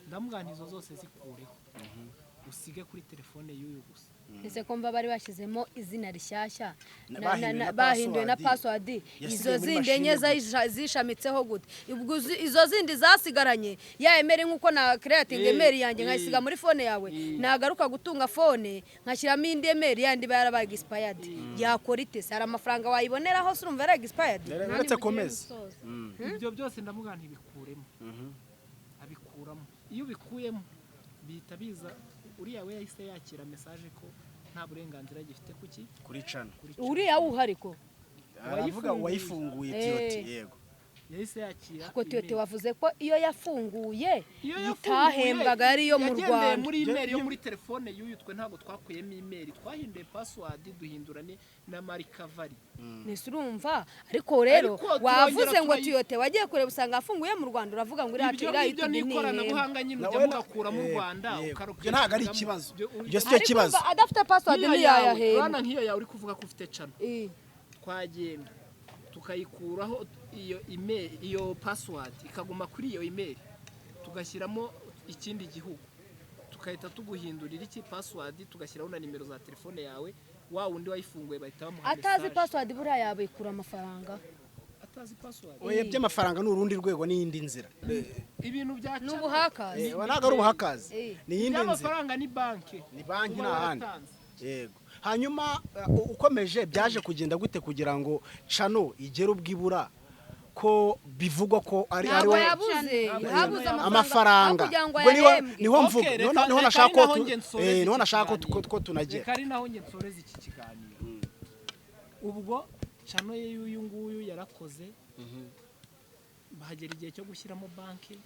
Ndamubwira nti izo zose zikureho, usige kuri telefone y'uyu gusa. Ese ko mva bari bashyizemo izina rishyashya Bahinduye na bahinduye na password. password, Yasigaye izo muri zindi mashine enye gusa. zishamitseho gute? Ubwo izo zindi zasigaranye ya email, nk'uko na creating email yanjye nkayisiga muri phone yawe, nagaruka gutunga phone nkashyiramo indi email yandi iba yarabaye expired, yakora ite se? Hari amafaranga wayiboneraho se urumva yari expired? Uretse komeza. Ibyo byose ndamubwira ntibikuremo, abikuramo. Iyo ubikuyemo bihita biza. Uriya we yahise yakira message ko nta burenganzira gifite kuki Kuri channel. Kuri Uriya wuhari ko Aravuga uwayifunguye, Tiyote, yego. Yahise yakira Ko Tiyote email. wavuze ko iyo yafunguye Iyo yafunguye, itahembwaga, yari iyo mu yagendeye Rwanda. muri email yo muri telefone y'uyu. Twe ntabwo twakuyemo email, twahinduye password, duhindura ni na recovery. Nese urumva, ariko rero Ariko turongera wavuze ngo Tiyote wagiye kureba usanga afunguye mu Rwanda, uravuga ngo iriya Ibyo iriya ngibyo ni YouTube ikoranabuhanga nyine, Na ujya we mugakura mu Rwanda. Ibyo ntabwo ari ikibazo. Ibyo si cyo Ariko kibazo. urumva adafite password Nk'iyo yawe, ntiyayahembwa. urabona nk'iyo yawe uri kuvuga ko ufite channel, twagenda tukayikuraho iyo email, iyo password ikaguma kuri iyo email, tugashyiramo ikindi gihugu, tukahita tuguhindurira iki password, tugashyiraho na nimero za telefone yawe. Wa wundi wayifunguye bahita bamuha Atazi message. password buriya yabikura amafaranga? Atazi password. Oya, by'amafaranga ni urundi rwego n'iyindi nzira. Ibintu bya Ni ubuhakazi. Ntabwo ari ubuhakazi. Eh. Ni iyindi nzira. By'amafaranga ni banki. Ni banki, Uba ni ahandi. waratanze. Yego. Hanyuma ukomeje, byaje kugenda gute kugira ngo channel igere ubwo ibura, ko bivugwa ko ari Ntabwo we yabuze, habuze amafaranga? aho kugira ngo Ubwo niho ayahembwe. niho mvuga Okay, niho reka nashaka ari ko naho njye nsoreza niho iki nashaka ko kiganiro. ko tunagera. Reka ari naho njye nsoreza iki kiganiro. Ubwo Channel ye y'uyu nguyu yarakoze, bahagera igihe cyo gushyiramo banki,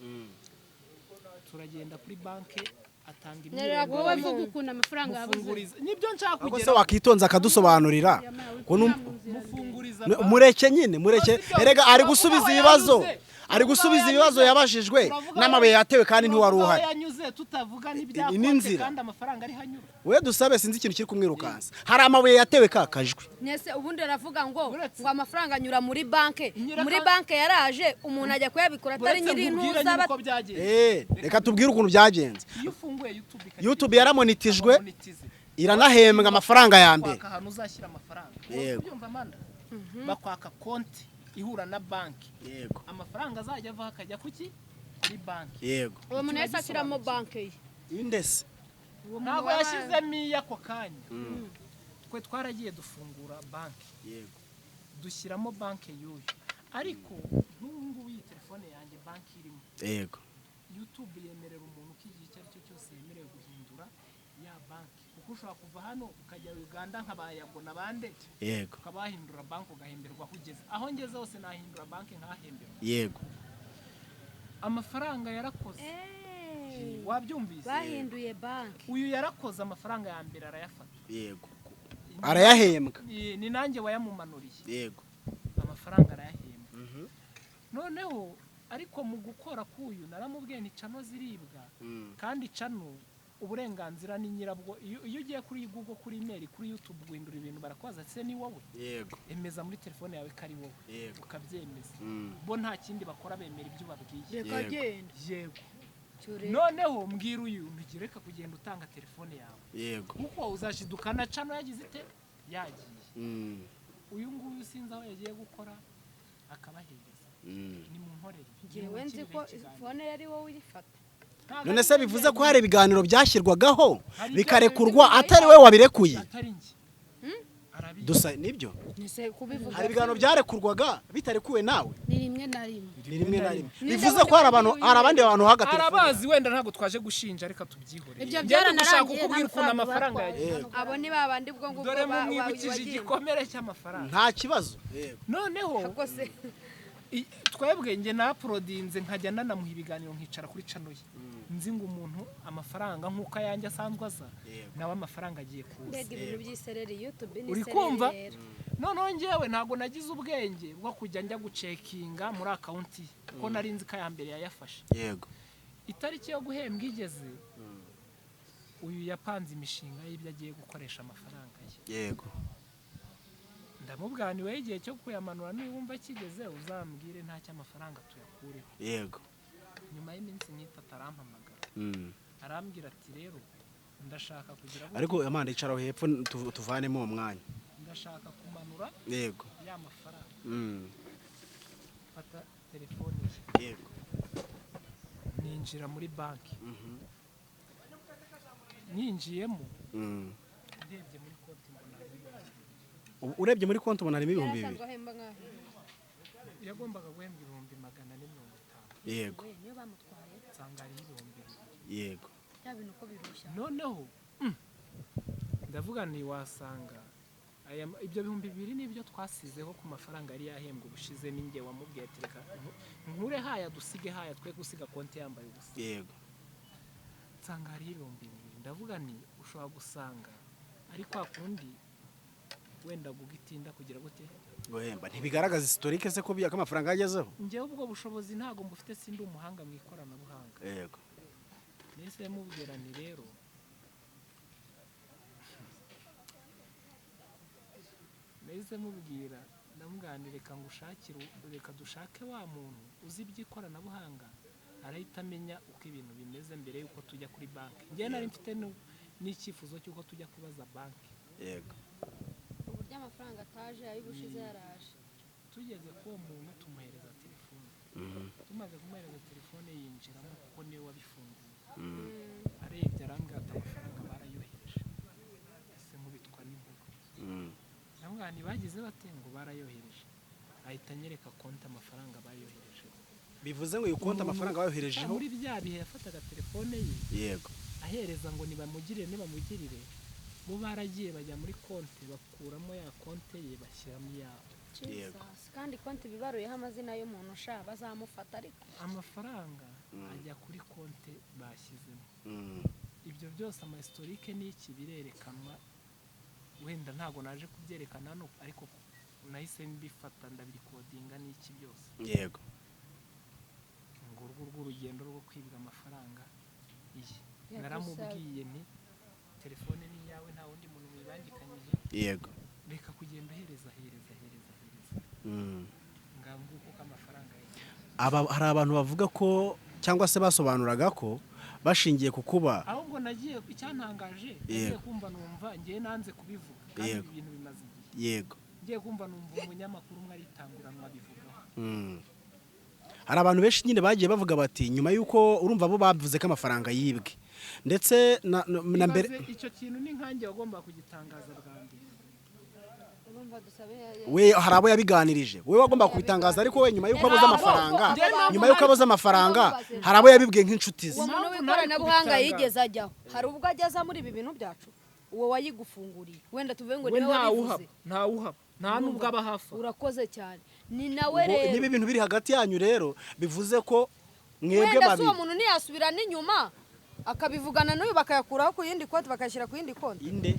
turagenda kuri banki, atanga Nyerera imyirondoro. Wowe vuga ukuntu amafaranga yabuze. Mufunguriza, nibyo nshaka Ahubwo se kugera. Wakitonza akadusobanurira ko Mufunguriza. Mureke nyine, mureke. Sibyo, Erega ari turavuga gusubiza aho ibibazo, yanyuze. ari gusubiza Turavuga aho ibibazo yanyuze. yabajijwe Turavuga n'amabuye yatewe kandi ntiwari turavuga aho uhari. yanyuze, tutavuga n'ibya Ni konti n'inzira. kandi amafaranga ariho anyura. We Dusabe, sinzi ikintu kiri kumwirukansa. Hari amabuye yatewe ka kajwi. Nese ubundi aravuga ngo Uretse- ngo amafaranga anyura muri banki. Muri banki yaraje, umuntu ajya kuyabikura atari Uretse nyiri nkubwire intuza. nyine uko byagenze. Reka tubwire ukuntu byagenze. Iyo ufunguye YouTube ikagira YouTube yaramonitijwe, monetize. iranahembwa amafaranga ya mbere. Bakwaka ahantu uzashyira amafaranga. Yego. Ubyumva, Amanda? Bakwaka konti ihura na banki, amafaranga azajya avaho akajya kuki? Kuri banki. Uwo muntu wese ashyiramo banki ye. Indese. Uwo muntu Ntabwo yashyizemo iye ako kanya. Twe twaragiye dufungura banki, dushyiramo banki y'uyu, ariko nk'ubu ngubu iyi telefone yanjye banki irimo. YouTube yemerera umuntu ko igihe icyo ari cyo cyose yemerewe guhindura ya banki, kuko ushobora kuva hano ukajya Uganda nka ba Yago na bande, ukaba wahindura banki ugahemberwa aho ugeze. Aho ngeze hose nahindura banki nkahemberwa. Amafaranga yarakoze, wabyumvise? Bahinduye banki. Uyu yarakoze, amafaranga ya mbere arayafata. Yego, arayahembwa. Ni nanjye wayamumanuriye. Amafaranga arayahembwa. Noneho ariko mu gukora k'uyu naramubwiye nti channel ziribwa, kandi channel uburenganzira ni nyirabwo. Iyo ugiye kuri Google, kuri email, kuri YouTube guhindura ibintu, barakwaza se ni wowe? Emeza muri telefone yawe ko ari wowe. Ukabyemeza. Bo nta kindi bakora, bemera ibyo ubabwiye. Reka genda. Yego. Cyure. Noneho mbwira uyu ntugereka kugenda utanga telefone yawe, kuko uzashidukana channel yagize ite? Yagiye. Uyu nguyu sinzi aho yagiye gukora, akabahereza ni mu nkorere. Njyewe nzi ko phone yari wowe uyifata. None se bivuze ko hari ibiganiro byashyirwagaho bikarekurwa atari we wabirekuye? Atari njye. Arabizi. Dusa nibyo. Nese kubivuga. Hari ibiganiro byarekurwaga bitarekuwe nawe? Ni rimwe na rimwe. Ni rimwe na rimwe. Bivuze ko hari abantu, hari abandi bantu uhaga telefone. Arabazi, wenda ntabwo twaje gushinja, reka tubyihorere. Ibyo Njye ndi gushaka byaranarangiye, kukubwira nta ukuntu mafaranga amafaranga batwaye. yagiye. Abo ni babandi ubwo ngubwo Dore mumwibukije igikomere cy'amafaranga. Nta kibazo. Noneho Ubwo se twebwe njye naporodinze, nkajya nanamuha ibiganiro, nkicara kuri channel ye, nzi ngo umuntu amafaranga nk'uko ayanjye asanzwe aza, nawe amafaranga agiye kuza. Mbega ibintu by'isereri! YouTube ni Uri isereri kumva? rero. Noneho njyewe ntabwo nagize ubwenge bwo kujya njya gucekinga muri account ye, kuko nari nzi ko aya mbere yayafashe. Itariki yo guhembwa igeze, uyu yapanze imishinga y'ibyo agiye gukoresha amafaranga ye. Ndamubwira ni wowe, igihe cyo kuyamanura niwumva kigeze uzambwire, ntacyo, amafaranga tuyakureho. Nyuma y'iminsi nk'itatu arampamagara, arambwira ati: "Rero ndashaka kugira ngo" Ariko Amanda, icaraho hepfo tuvanemo uwo mwanya. "Ndashaka kumanura ya mafaranga." Fata telefone ye, ninjira muri banki. Ninjiyemo, ndebye muri konti mbona harimo 2000. Ubu urebye muri konti ubona harimo 2000? Yarasanzwe ahemba nkaho. Yagombaga guhembwa 450,000. Niyo bamutwaye. Nsanga hariho 2000. Bya bintu uko birushya. Noneho ndavuga nti wasanga ibyo 2000 nibyo twasizeho ku mafaranga yari yahembwe ubushize. Ninjye wamubwiye ati: "Reka nkure haya, dusige haya, twe gusiga konti yambaye ubusa." Nsanga hariho 2000. Ndavuga nti ushobora gusanga ari kwa kundi wenda Google itinda kugira gute? Guhemba. Ntibigaragaza historique se ko ko amafaranga yagezeho? Njyewe ubwo bushobozi ntabwo mbufite, sindi umuhanga mu ikoranabuhanga. Nahise mubwira nti rero, nahise mubwira, ndamubwira nti reka ngushakire, reka dushake wa muntu uzi iby'ikoranabuhanga, arahita amenya uko ibintu bimeze mbere y'uko tujya kuri banki. Njyewe nari mfite n'icyifuzo cy'uko tujya kubaza banki Uburyo amafaranga ataje ay'ubushize yaraje. Tugeze k'uwo muntu tumuhereza telefone. Tumaze kumuhereza telefone yinjiramo, kuko niwe wabifunguye. Arebye arambwira ati: "Amafaranga barayohereje." Ese nkubitwa n'inkuba. Ndamubwira nti: "Bagize bate?" Ngo barayohereje. Ahita anyereka konti amafaranga bayohereje. Bivuze ngo iyi konti amafaranga bayoherejeho. Muri bya bihe yafataga telefone ye ahereza ngo nibamugirire, nibamugirire, bo baragiye bajya muri konti, bakuramo ya konti ye, bashyiramo iyabo. Yego. Jesus. Kandi konti bibaruyeho amazina y'umuntu sha bazamufata ariko Amafaranga ajya kuri konti bashyizemo. Ibyo byose, ama historique n'iki, birerekanwa. Wenda ntabwo naje kubyerekana hano, ariko nahise mbifata ndabirecordinga n'iki byose. Ngurwo rw'urugendo rwo kwibwa amafaranga iyi. Yadusabye. Naramubwiye nti telefone ni iyawe, nta wundi muntu mwibangikanyije, reka kugenda uhereza hereza hereza hereza. Nguko uko amafaranga yagiye. Aba hari abantu bavuga ko, cyangwa se basobanuraga ko bashingiye ku kuba Ahubwo nagiye, icyantangaje, nagiye kumva numva, ngiye nanze kubivuga kandi ibi bintu bimaze igihe. Ngiye kumva numva umunyamakuru umwe aritanguranwa abivugaho. Hari abantu benshi nyine bagiye bavuga bati nyuma y'uko urumva bo bavuze ko amafaranga yibwe, ndetse na mbere. Ibaze, icyo kintu ni nkanjye wagombaga kugitangaza bwa mbere. Urumva Dusabe We hari abo yabiganirije, we wagomba kubitangaza, ariko we nyuma y'uko abuze amafaranga, Njye ntabwo nyuma y'uko abuze amafaranga, hari abo yabibwiye nk'inshuti ze. Uwo muntu Impamvu ntari w'ikoranabuhanga kubitangaza. yigeze ajyaho, hari ubwo ageza muri ibi bintu byacu, uwo wayigufunguriye, wenda tuvuge ngo We niwe ntawuhaba, wabivuze. ntawuhaba, nta nubwo aba hafi aho. Urakoze cyane, ni nawe Ubwo rero. niba ibintu biri hagati yanyu rero, bivuze ko mwebwe Wenda si babiri uwo muntu ntiyasubira n'inyuma akabivugana n'uyu, bakayakuraho ku yindi konti, bakayashyira ku yindi konti. Inde?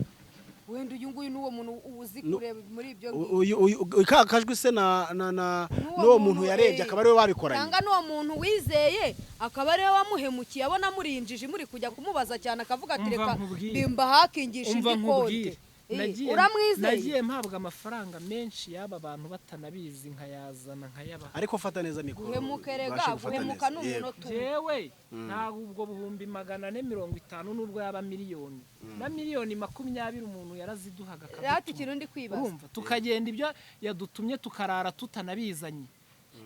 Wenda uyu nguyu n'uwo muntu uzi kureba muri ibyo ngibyo. Uyu ka kajwi se na n'uwo muntu yarebye, akaba ariwe babikoranye. Cyangwa n'uwo muntu wizeye akaba ariwe wamuhemukiye, abona murinjije muri kujya kumubaza cyane, akavuga ati Umva reka nkubwire. bimba hakingisha Umva indi nkubwire. konti. Nagiye Uramwizeye? Nagiye mpabwa amafaranga menshi y'aba bantu batanabizi, nkayazana nkayabaha. Ariko fata neza mikoro, Guhemuka erega, ubashe gufata guhemuka neza. ni umunota umwe. Jewe ntabwo ubwo 450,000, nubwo yaba miliyoni na miliyoni 20, umuntu yaraziduhaga Rero akadutuma. ikintu ndi kwibaza, Urumva, tukagenda ibyo yadutumye tukarara tutanabizanye.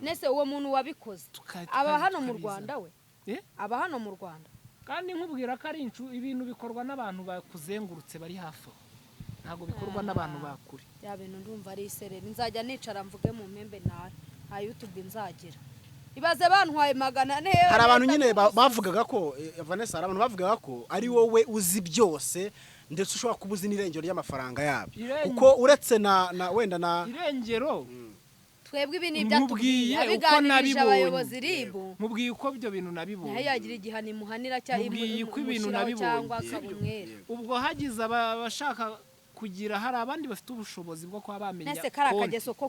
Nese uwo muntu wabikoze aba hano mu Tukabizana. Rwanda we? Eh? Aba hano mu Rwanda? Kandi nkubwira ko ari ibintu bikorwa n'abantu bakuzengurutse bari hafi aho, ntabwo bikorwa n'abantu bakure. Bya bintu ndumva ari isereri, nzajya nicara mvuge mu mpembe nawe nta YouTube nzagira. Ibaze bantwaye 400. Hari abantu nyine bavugaga ko Vanessa, hari abantu bavugaga ko ari wowe uzi byose, ndetse ushobora kuba uzi n'irengero ry'amafaranga yabyo, kuko uretse na wenda na Irengero, Twebwe ibi ni nkubwiye ibyatubwiye uko abiganirije nabibonye. abayobozi RIB. Nkubwiye uko ibyo bintu nabibonye. Nayo yagira igihano imuhanira cyangwa Nkubwiye uko ibintu imushyiraho nabibonye. cyangwa akaba umwere. Ubwo hagize abashaka kugira, hari abandi bafite ubushobozi bwo kuba bamenya Nese kari konti. akageso ko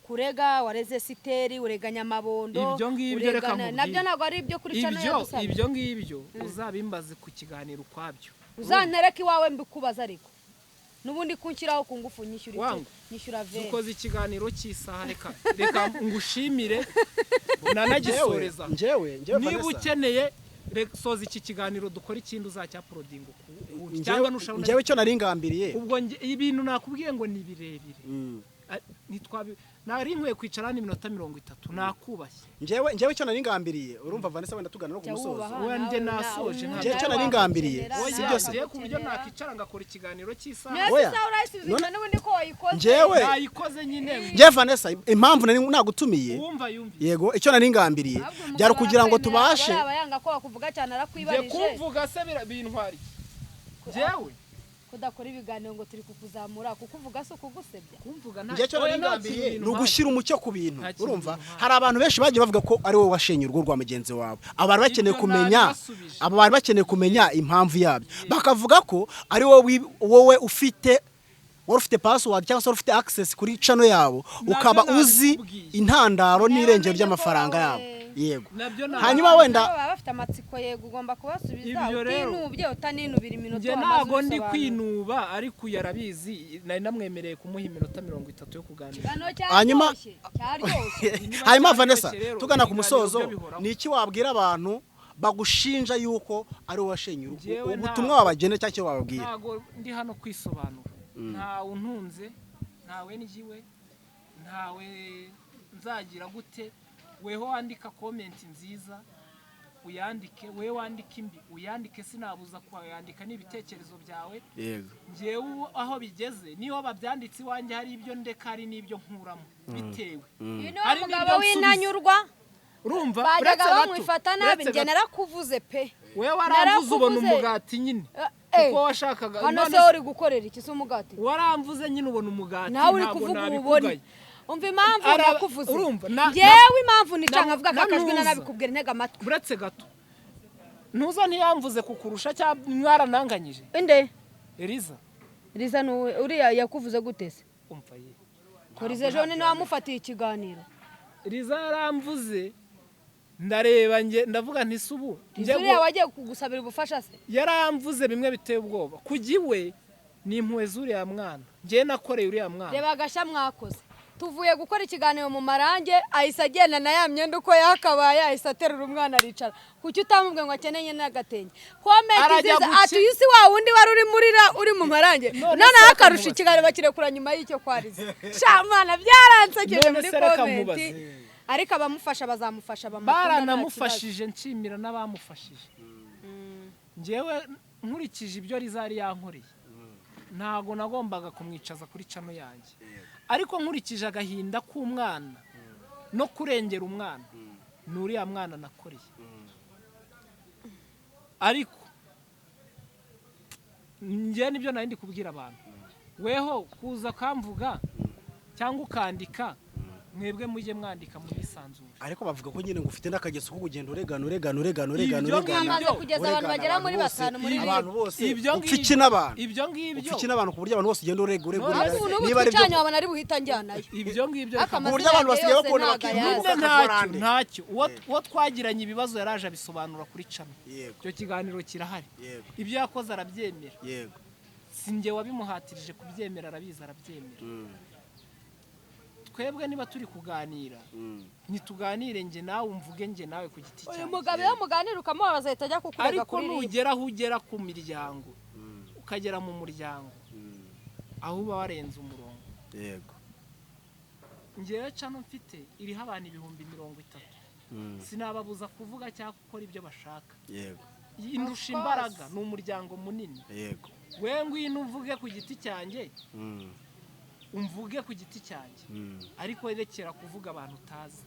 kurega wareze siteri, urega Nyamabondo, Ibyo ngibyo reka uregana- nkubwire. Nabyo ntabwo ari ibyo kuri channel Ibyo yadusabye. ibyo ngibyo uzabimbaze ku kiganiro ukwabyo. Uzantereke iwawe mbikubaza, ariko n'ubundi kunshyiraho ku ngufu nyishyura iki? Wangu. Nyishyura veni. Dukoze ikiganiro cy'isaha, reka ngushimire nanagisoreza. Njyewe Niba Vanessa, ukeneye, soza iki kiganiro dukora ikindi uzacyuploadinga ukundi, cyangwa nushobora. Njyewe icyo nari ngambiriye, Ubwo ibintu nakubwiye ngo ni birebire. Nari nkwiye kwicara hano iminota 30, nakubashye. Njyewe icyo nari ngambiriye, urumva Vanessa, wenda tugana no ku Jya musozo. wubaha Oya, nawe, njye nasoje, ntabwo. Njyewe icyo nari ngambiriye, wagukenera, si nawe byose. Ngiye ku buryo akagukenera. nakicara ngakora ikiganiro cy'isaha. Mbese Oya. isaha urayisubiza inyuma n'ubundi ko wayikoze. Nayikoze nyine. Njyewe Vanessa, impamvu nari nagutumiye, Uwumva yumvise. yego, icyo nari ngambiriye Ahubwo umugabo byari ukugira ngo arakwemera, tubashe aba yanga ko bakuvuga cyane, Njye arakwibarije. kumvuga se bintwara iki njyewe? Kudakora ibiganiro ngo turi kukuzamura, kukuvuga si ukugusebya. Kumvuga nta Njye icyo oya, nari nta ngambiriye kintu ni ugushyira umucyo ku bintu. Nta kintu Urumva, bintwaye. hari abantu benshi bagiye bavuga ko ari wowe washenye urugo rwa mugenzi wawe. Aba bari bakeneye Ibyo kumenya, nabibasubije. aba bari bakeneye kumenya impamvu yabyo, bakavuga ko ari wowe ufite, wari ufite password cyangwa se wari ufite access kuri channel yabo, Nabyo ukaba uzi nabikubwiye. intandaro n'irengero Nabyo ry'amafaranga yabo. Yego. Nabyo Hanyuma wenda Nabo baba bafite amatsiko, yego, ugomba kubasubiza Ibyo rero- utinubye, utaninubira iminota Njye wamaze ntago ndi ubisobanura. kwinuba, ariko uyu arabizi, nari namwemereye kumuha iminota 30 yo kuganira. Ikiganiro Hanyuma- cyaryoshye, cyaryoshye. Niba Hanyuma cyaryoshye Vanessa, rero, tugana ku ibiganiro musozo, byo bihoraho. ni iki wabwira abantu bagushinja yuko ari wowe washenye urugo? Njyewe Ubutumwa wabagenera cyangwa icyo wababwira? Ntago ndi hano kwisobanura. Ntawe untunze, ntawe ngiwe, ntawe nzagira gute. Weho wandika comment nziza uyandike, wewe wandika imbi uyandike, sinabuza kuyandika, ni ibitekerezo byawe. Njyewe ubu aho bigeze, niyo babyanditse iwanjye, hari ibyo ndeka, hari n'ibyo nkuramo bitewe Uyu ni wa Hari mugabo n'ibyo nsubiza. w'intanyurwa. Urumva, Bajyaga uretse gato, bamwifata nabi. uretse Njye gato. narakuvuze pe. Wewe waramvuze ubona Narakuvuze. umugati nyine, Eh. kuko washakaga Hano none se uri gukorera iki? Si umugati? Waramvuze nyine ubona umugati. Nawe uri Ntabwo kuvuga nabikugaye. ububone. Umva impamvu nakuvuze. Urumva, Ngewe impamvu nica nkavuga na kakajwi ntuza. Nanabikubwira, ntega amatwi. Uretse gato, ntuza ntiyamvuze kukurusha cyangwa mwarananganyije? Inde? Eliza. Riza ni uriya yakuvuze gute se? Umva ye. Korize ejo ni wamufatiye ikiganiro. Liza yaramvuze, ndareba nge ndavuga nti se ubu njye Riza uriya wagiye kugusabira ubufasha se? Yaramvuze bimwe biteye ubwoba. Kujya iwe ni impuhwe z'uriya mwana, njye nakoreye uriya mwana. Reba agashya mwakoze. Tuvuye gukora ikiganiro mu marange, ahise agenda na ya myenda uko yakabaye, ahise aterura umwana aricara. Kuki utamubwiye ngo akeneye n'agatenge? Comment Arajya nziza ati uyu si wa wundi wari uri muri uri mu marange. None Noneho se reka akarusha nkubaze. ikiganiro bakirekura nyuma y'icyo kwariza. Shamana byaransekeje None muri se reka comment. nkubaze. Ariko abamufasha bazamufasha, bamukunda, nta kibazo. Baranamufashije, nshimira n'abamufashije. Njyewe nkurikije ibyo Rizari yankoreye, ntago nagombaga kumwicaza kuri channel yanjye, ariko nkurikije agahinda k'umwana no kurengera umwana, ni uriya mwana nakoreye. Ariko njye nibyo nari ndi kubwira abantu, weho kuza ukamvuga cyangwa ukandika, mwebwe mujye mwandika munisanzure. Ariko bavuga ko nyine ngo ufite n'akageso ko kugenda uregana, uregana, uregana, uregana, Ibyo uregana. Mwamaze kugeza abantu Uregana bagera muri abantu bose, batanu muri abantu bose. Ibyo Upfa iki ngibyo n'abantu? Ibyo ngibyo. Upfa iki n'abantu ku buryo abantu bose ugenda urega, urega, None urega? Ariko ubu n'ubu Niba ari byo twicanye wabona ari buhita njyanayo. Ibyo ngibyo Ariko reka Ku buryo abantu amazina basigaye yose bakunda ntago bakiyumva ayazi. nyine uko ntacyo akajorande. Ntacyo. Uwo twagiranye ibibazo yaraje abisobanura kuri channel. Icyo kiganiro kirahari. Ibyo yakoze arabyemera. Si njye wabimuhatirije kubyemera, arabizi, arabyemera. Twebwe niba turi kuganira, ntituganire njye nawe, umvuge njye nawe ku giti Uyu cyanjye. mugabo iyo muganira ukamubabaza ahita ajya kukurega Ariko kuri RIB. nugera aho ugera ku miryango, ukagera mu muryango, aho uba warenze umurongo. Ngewe channel mfite iriho abantu 30,000, sinababuza kuvuga cyangwa gukora ibyo bashaka. Indusha Of course. imbaraga ni umuryango munini. We ngwino uvuge ku giti cyanjye, umvuge ku giti cyanjye, ariko rekera kuvuga abantu utazi.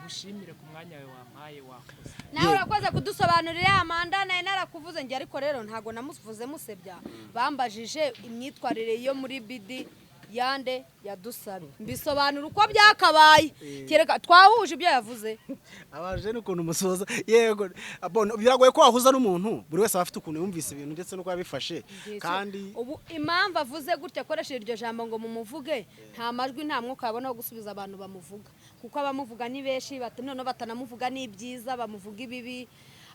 Ngushimire ku mwanya wawe wampaye, wakoze. Nawe urakoze kudusobanurira. Amanda nawe narakuvuze njye, ariko rero ntabwo namuvuze musebya. Bambajije imyitwarire yo muri bidi yande yadusabe, mbisobanura uko byakabaye. Kereka twahuje ibyo yavuze. Abaje n'ukuntu musoza. Yego, bon, biragoye ko wahuza n'umuntu, buri wese aba afite ukuntu yumvise ibintu ndetse n'uko yabifashe kandi. Ubu impamvu avuze gutya, akoresheje iryo jambo ngo mumuvuge, nta majwi, nta mwuka yabona wo gusubiza abantu bamuvuga, kuko abamuvuga ni benshi, noneho batanamuvuga ni ibyiza, bamuvuga ibibi.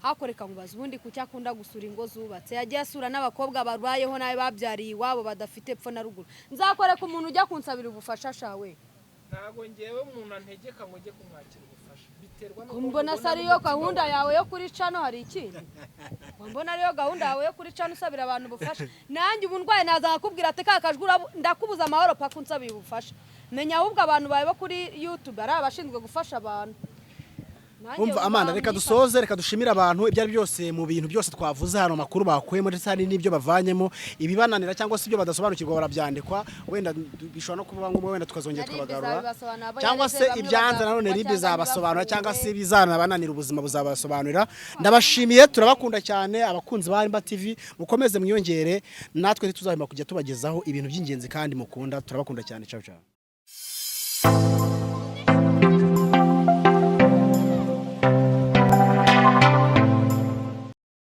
Ariko reka nkubaze, ubundi kuki akunda gusura ingo zubatse? Yagiye asura n'abakobwa barwayeho nawe babyariye iwabo badafite epfo na ruguru. Nzakoreka umuntu ujya kunsabira ubufasha shawe. Ntabwo ngewe umuntu antegeka ngo njye kumwakira ubufasha, biterwa n'uko Mbona se ariyo gahunda yawe yo kuri channel? Hari ikindi? Mbona ariyo gahunda yawe yo kuri channel, usabira abantu ubufasha. Nanjye ubu ndwaye naza nkakubwira ati ka kajwi ndakubuza amahoro paka unsabiye ubufasha. Menya ahubwo abantu bawe bo kuri YouTube ari abashinzwe gufasha abantu. Nanjye Umva ubu Amanda, reka bamwifasha. dusoze, reka dushimire abantu. Ibyo ari byose mu bintu byose twavuze hano, amakuru bakuyemo ndetse hari n'ibyo bavanyemo, ibibananira cyangwa se ibyo badasobanukirwa barabyandikwa, wenda bishobora no kuba ngombwa wenda tukazongera Na RIB tukabagarura izabibasobanurira, abo cyangwa yareze se bamwe ibyanze nanone bazafungwa RIB cyangwa izabasobanura cyangwa se ntibafunge. bizanabananira ubuzima buzabasobanurira. Ndabashimiye, turabakunda cyane abakunzi ba Rimba TV, mukomeze mwiyongere, natwe ntituzahema kujya tubagezaho ibintu by'ingenzi kandi mukunda. Turabakunda cyane, ciao ciao.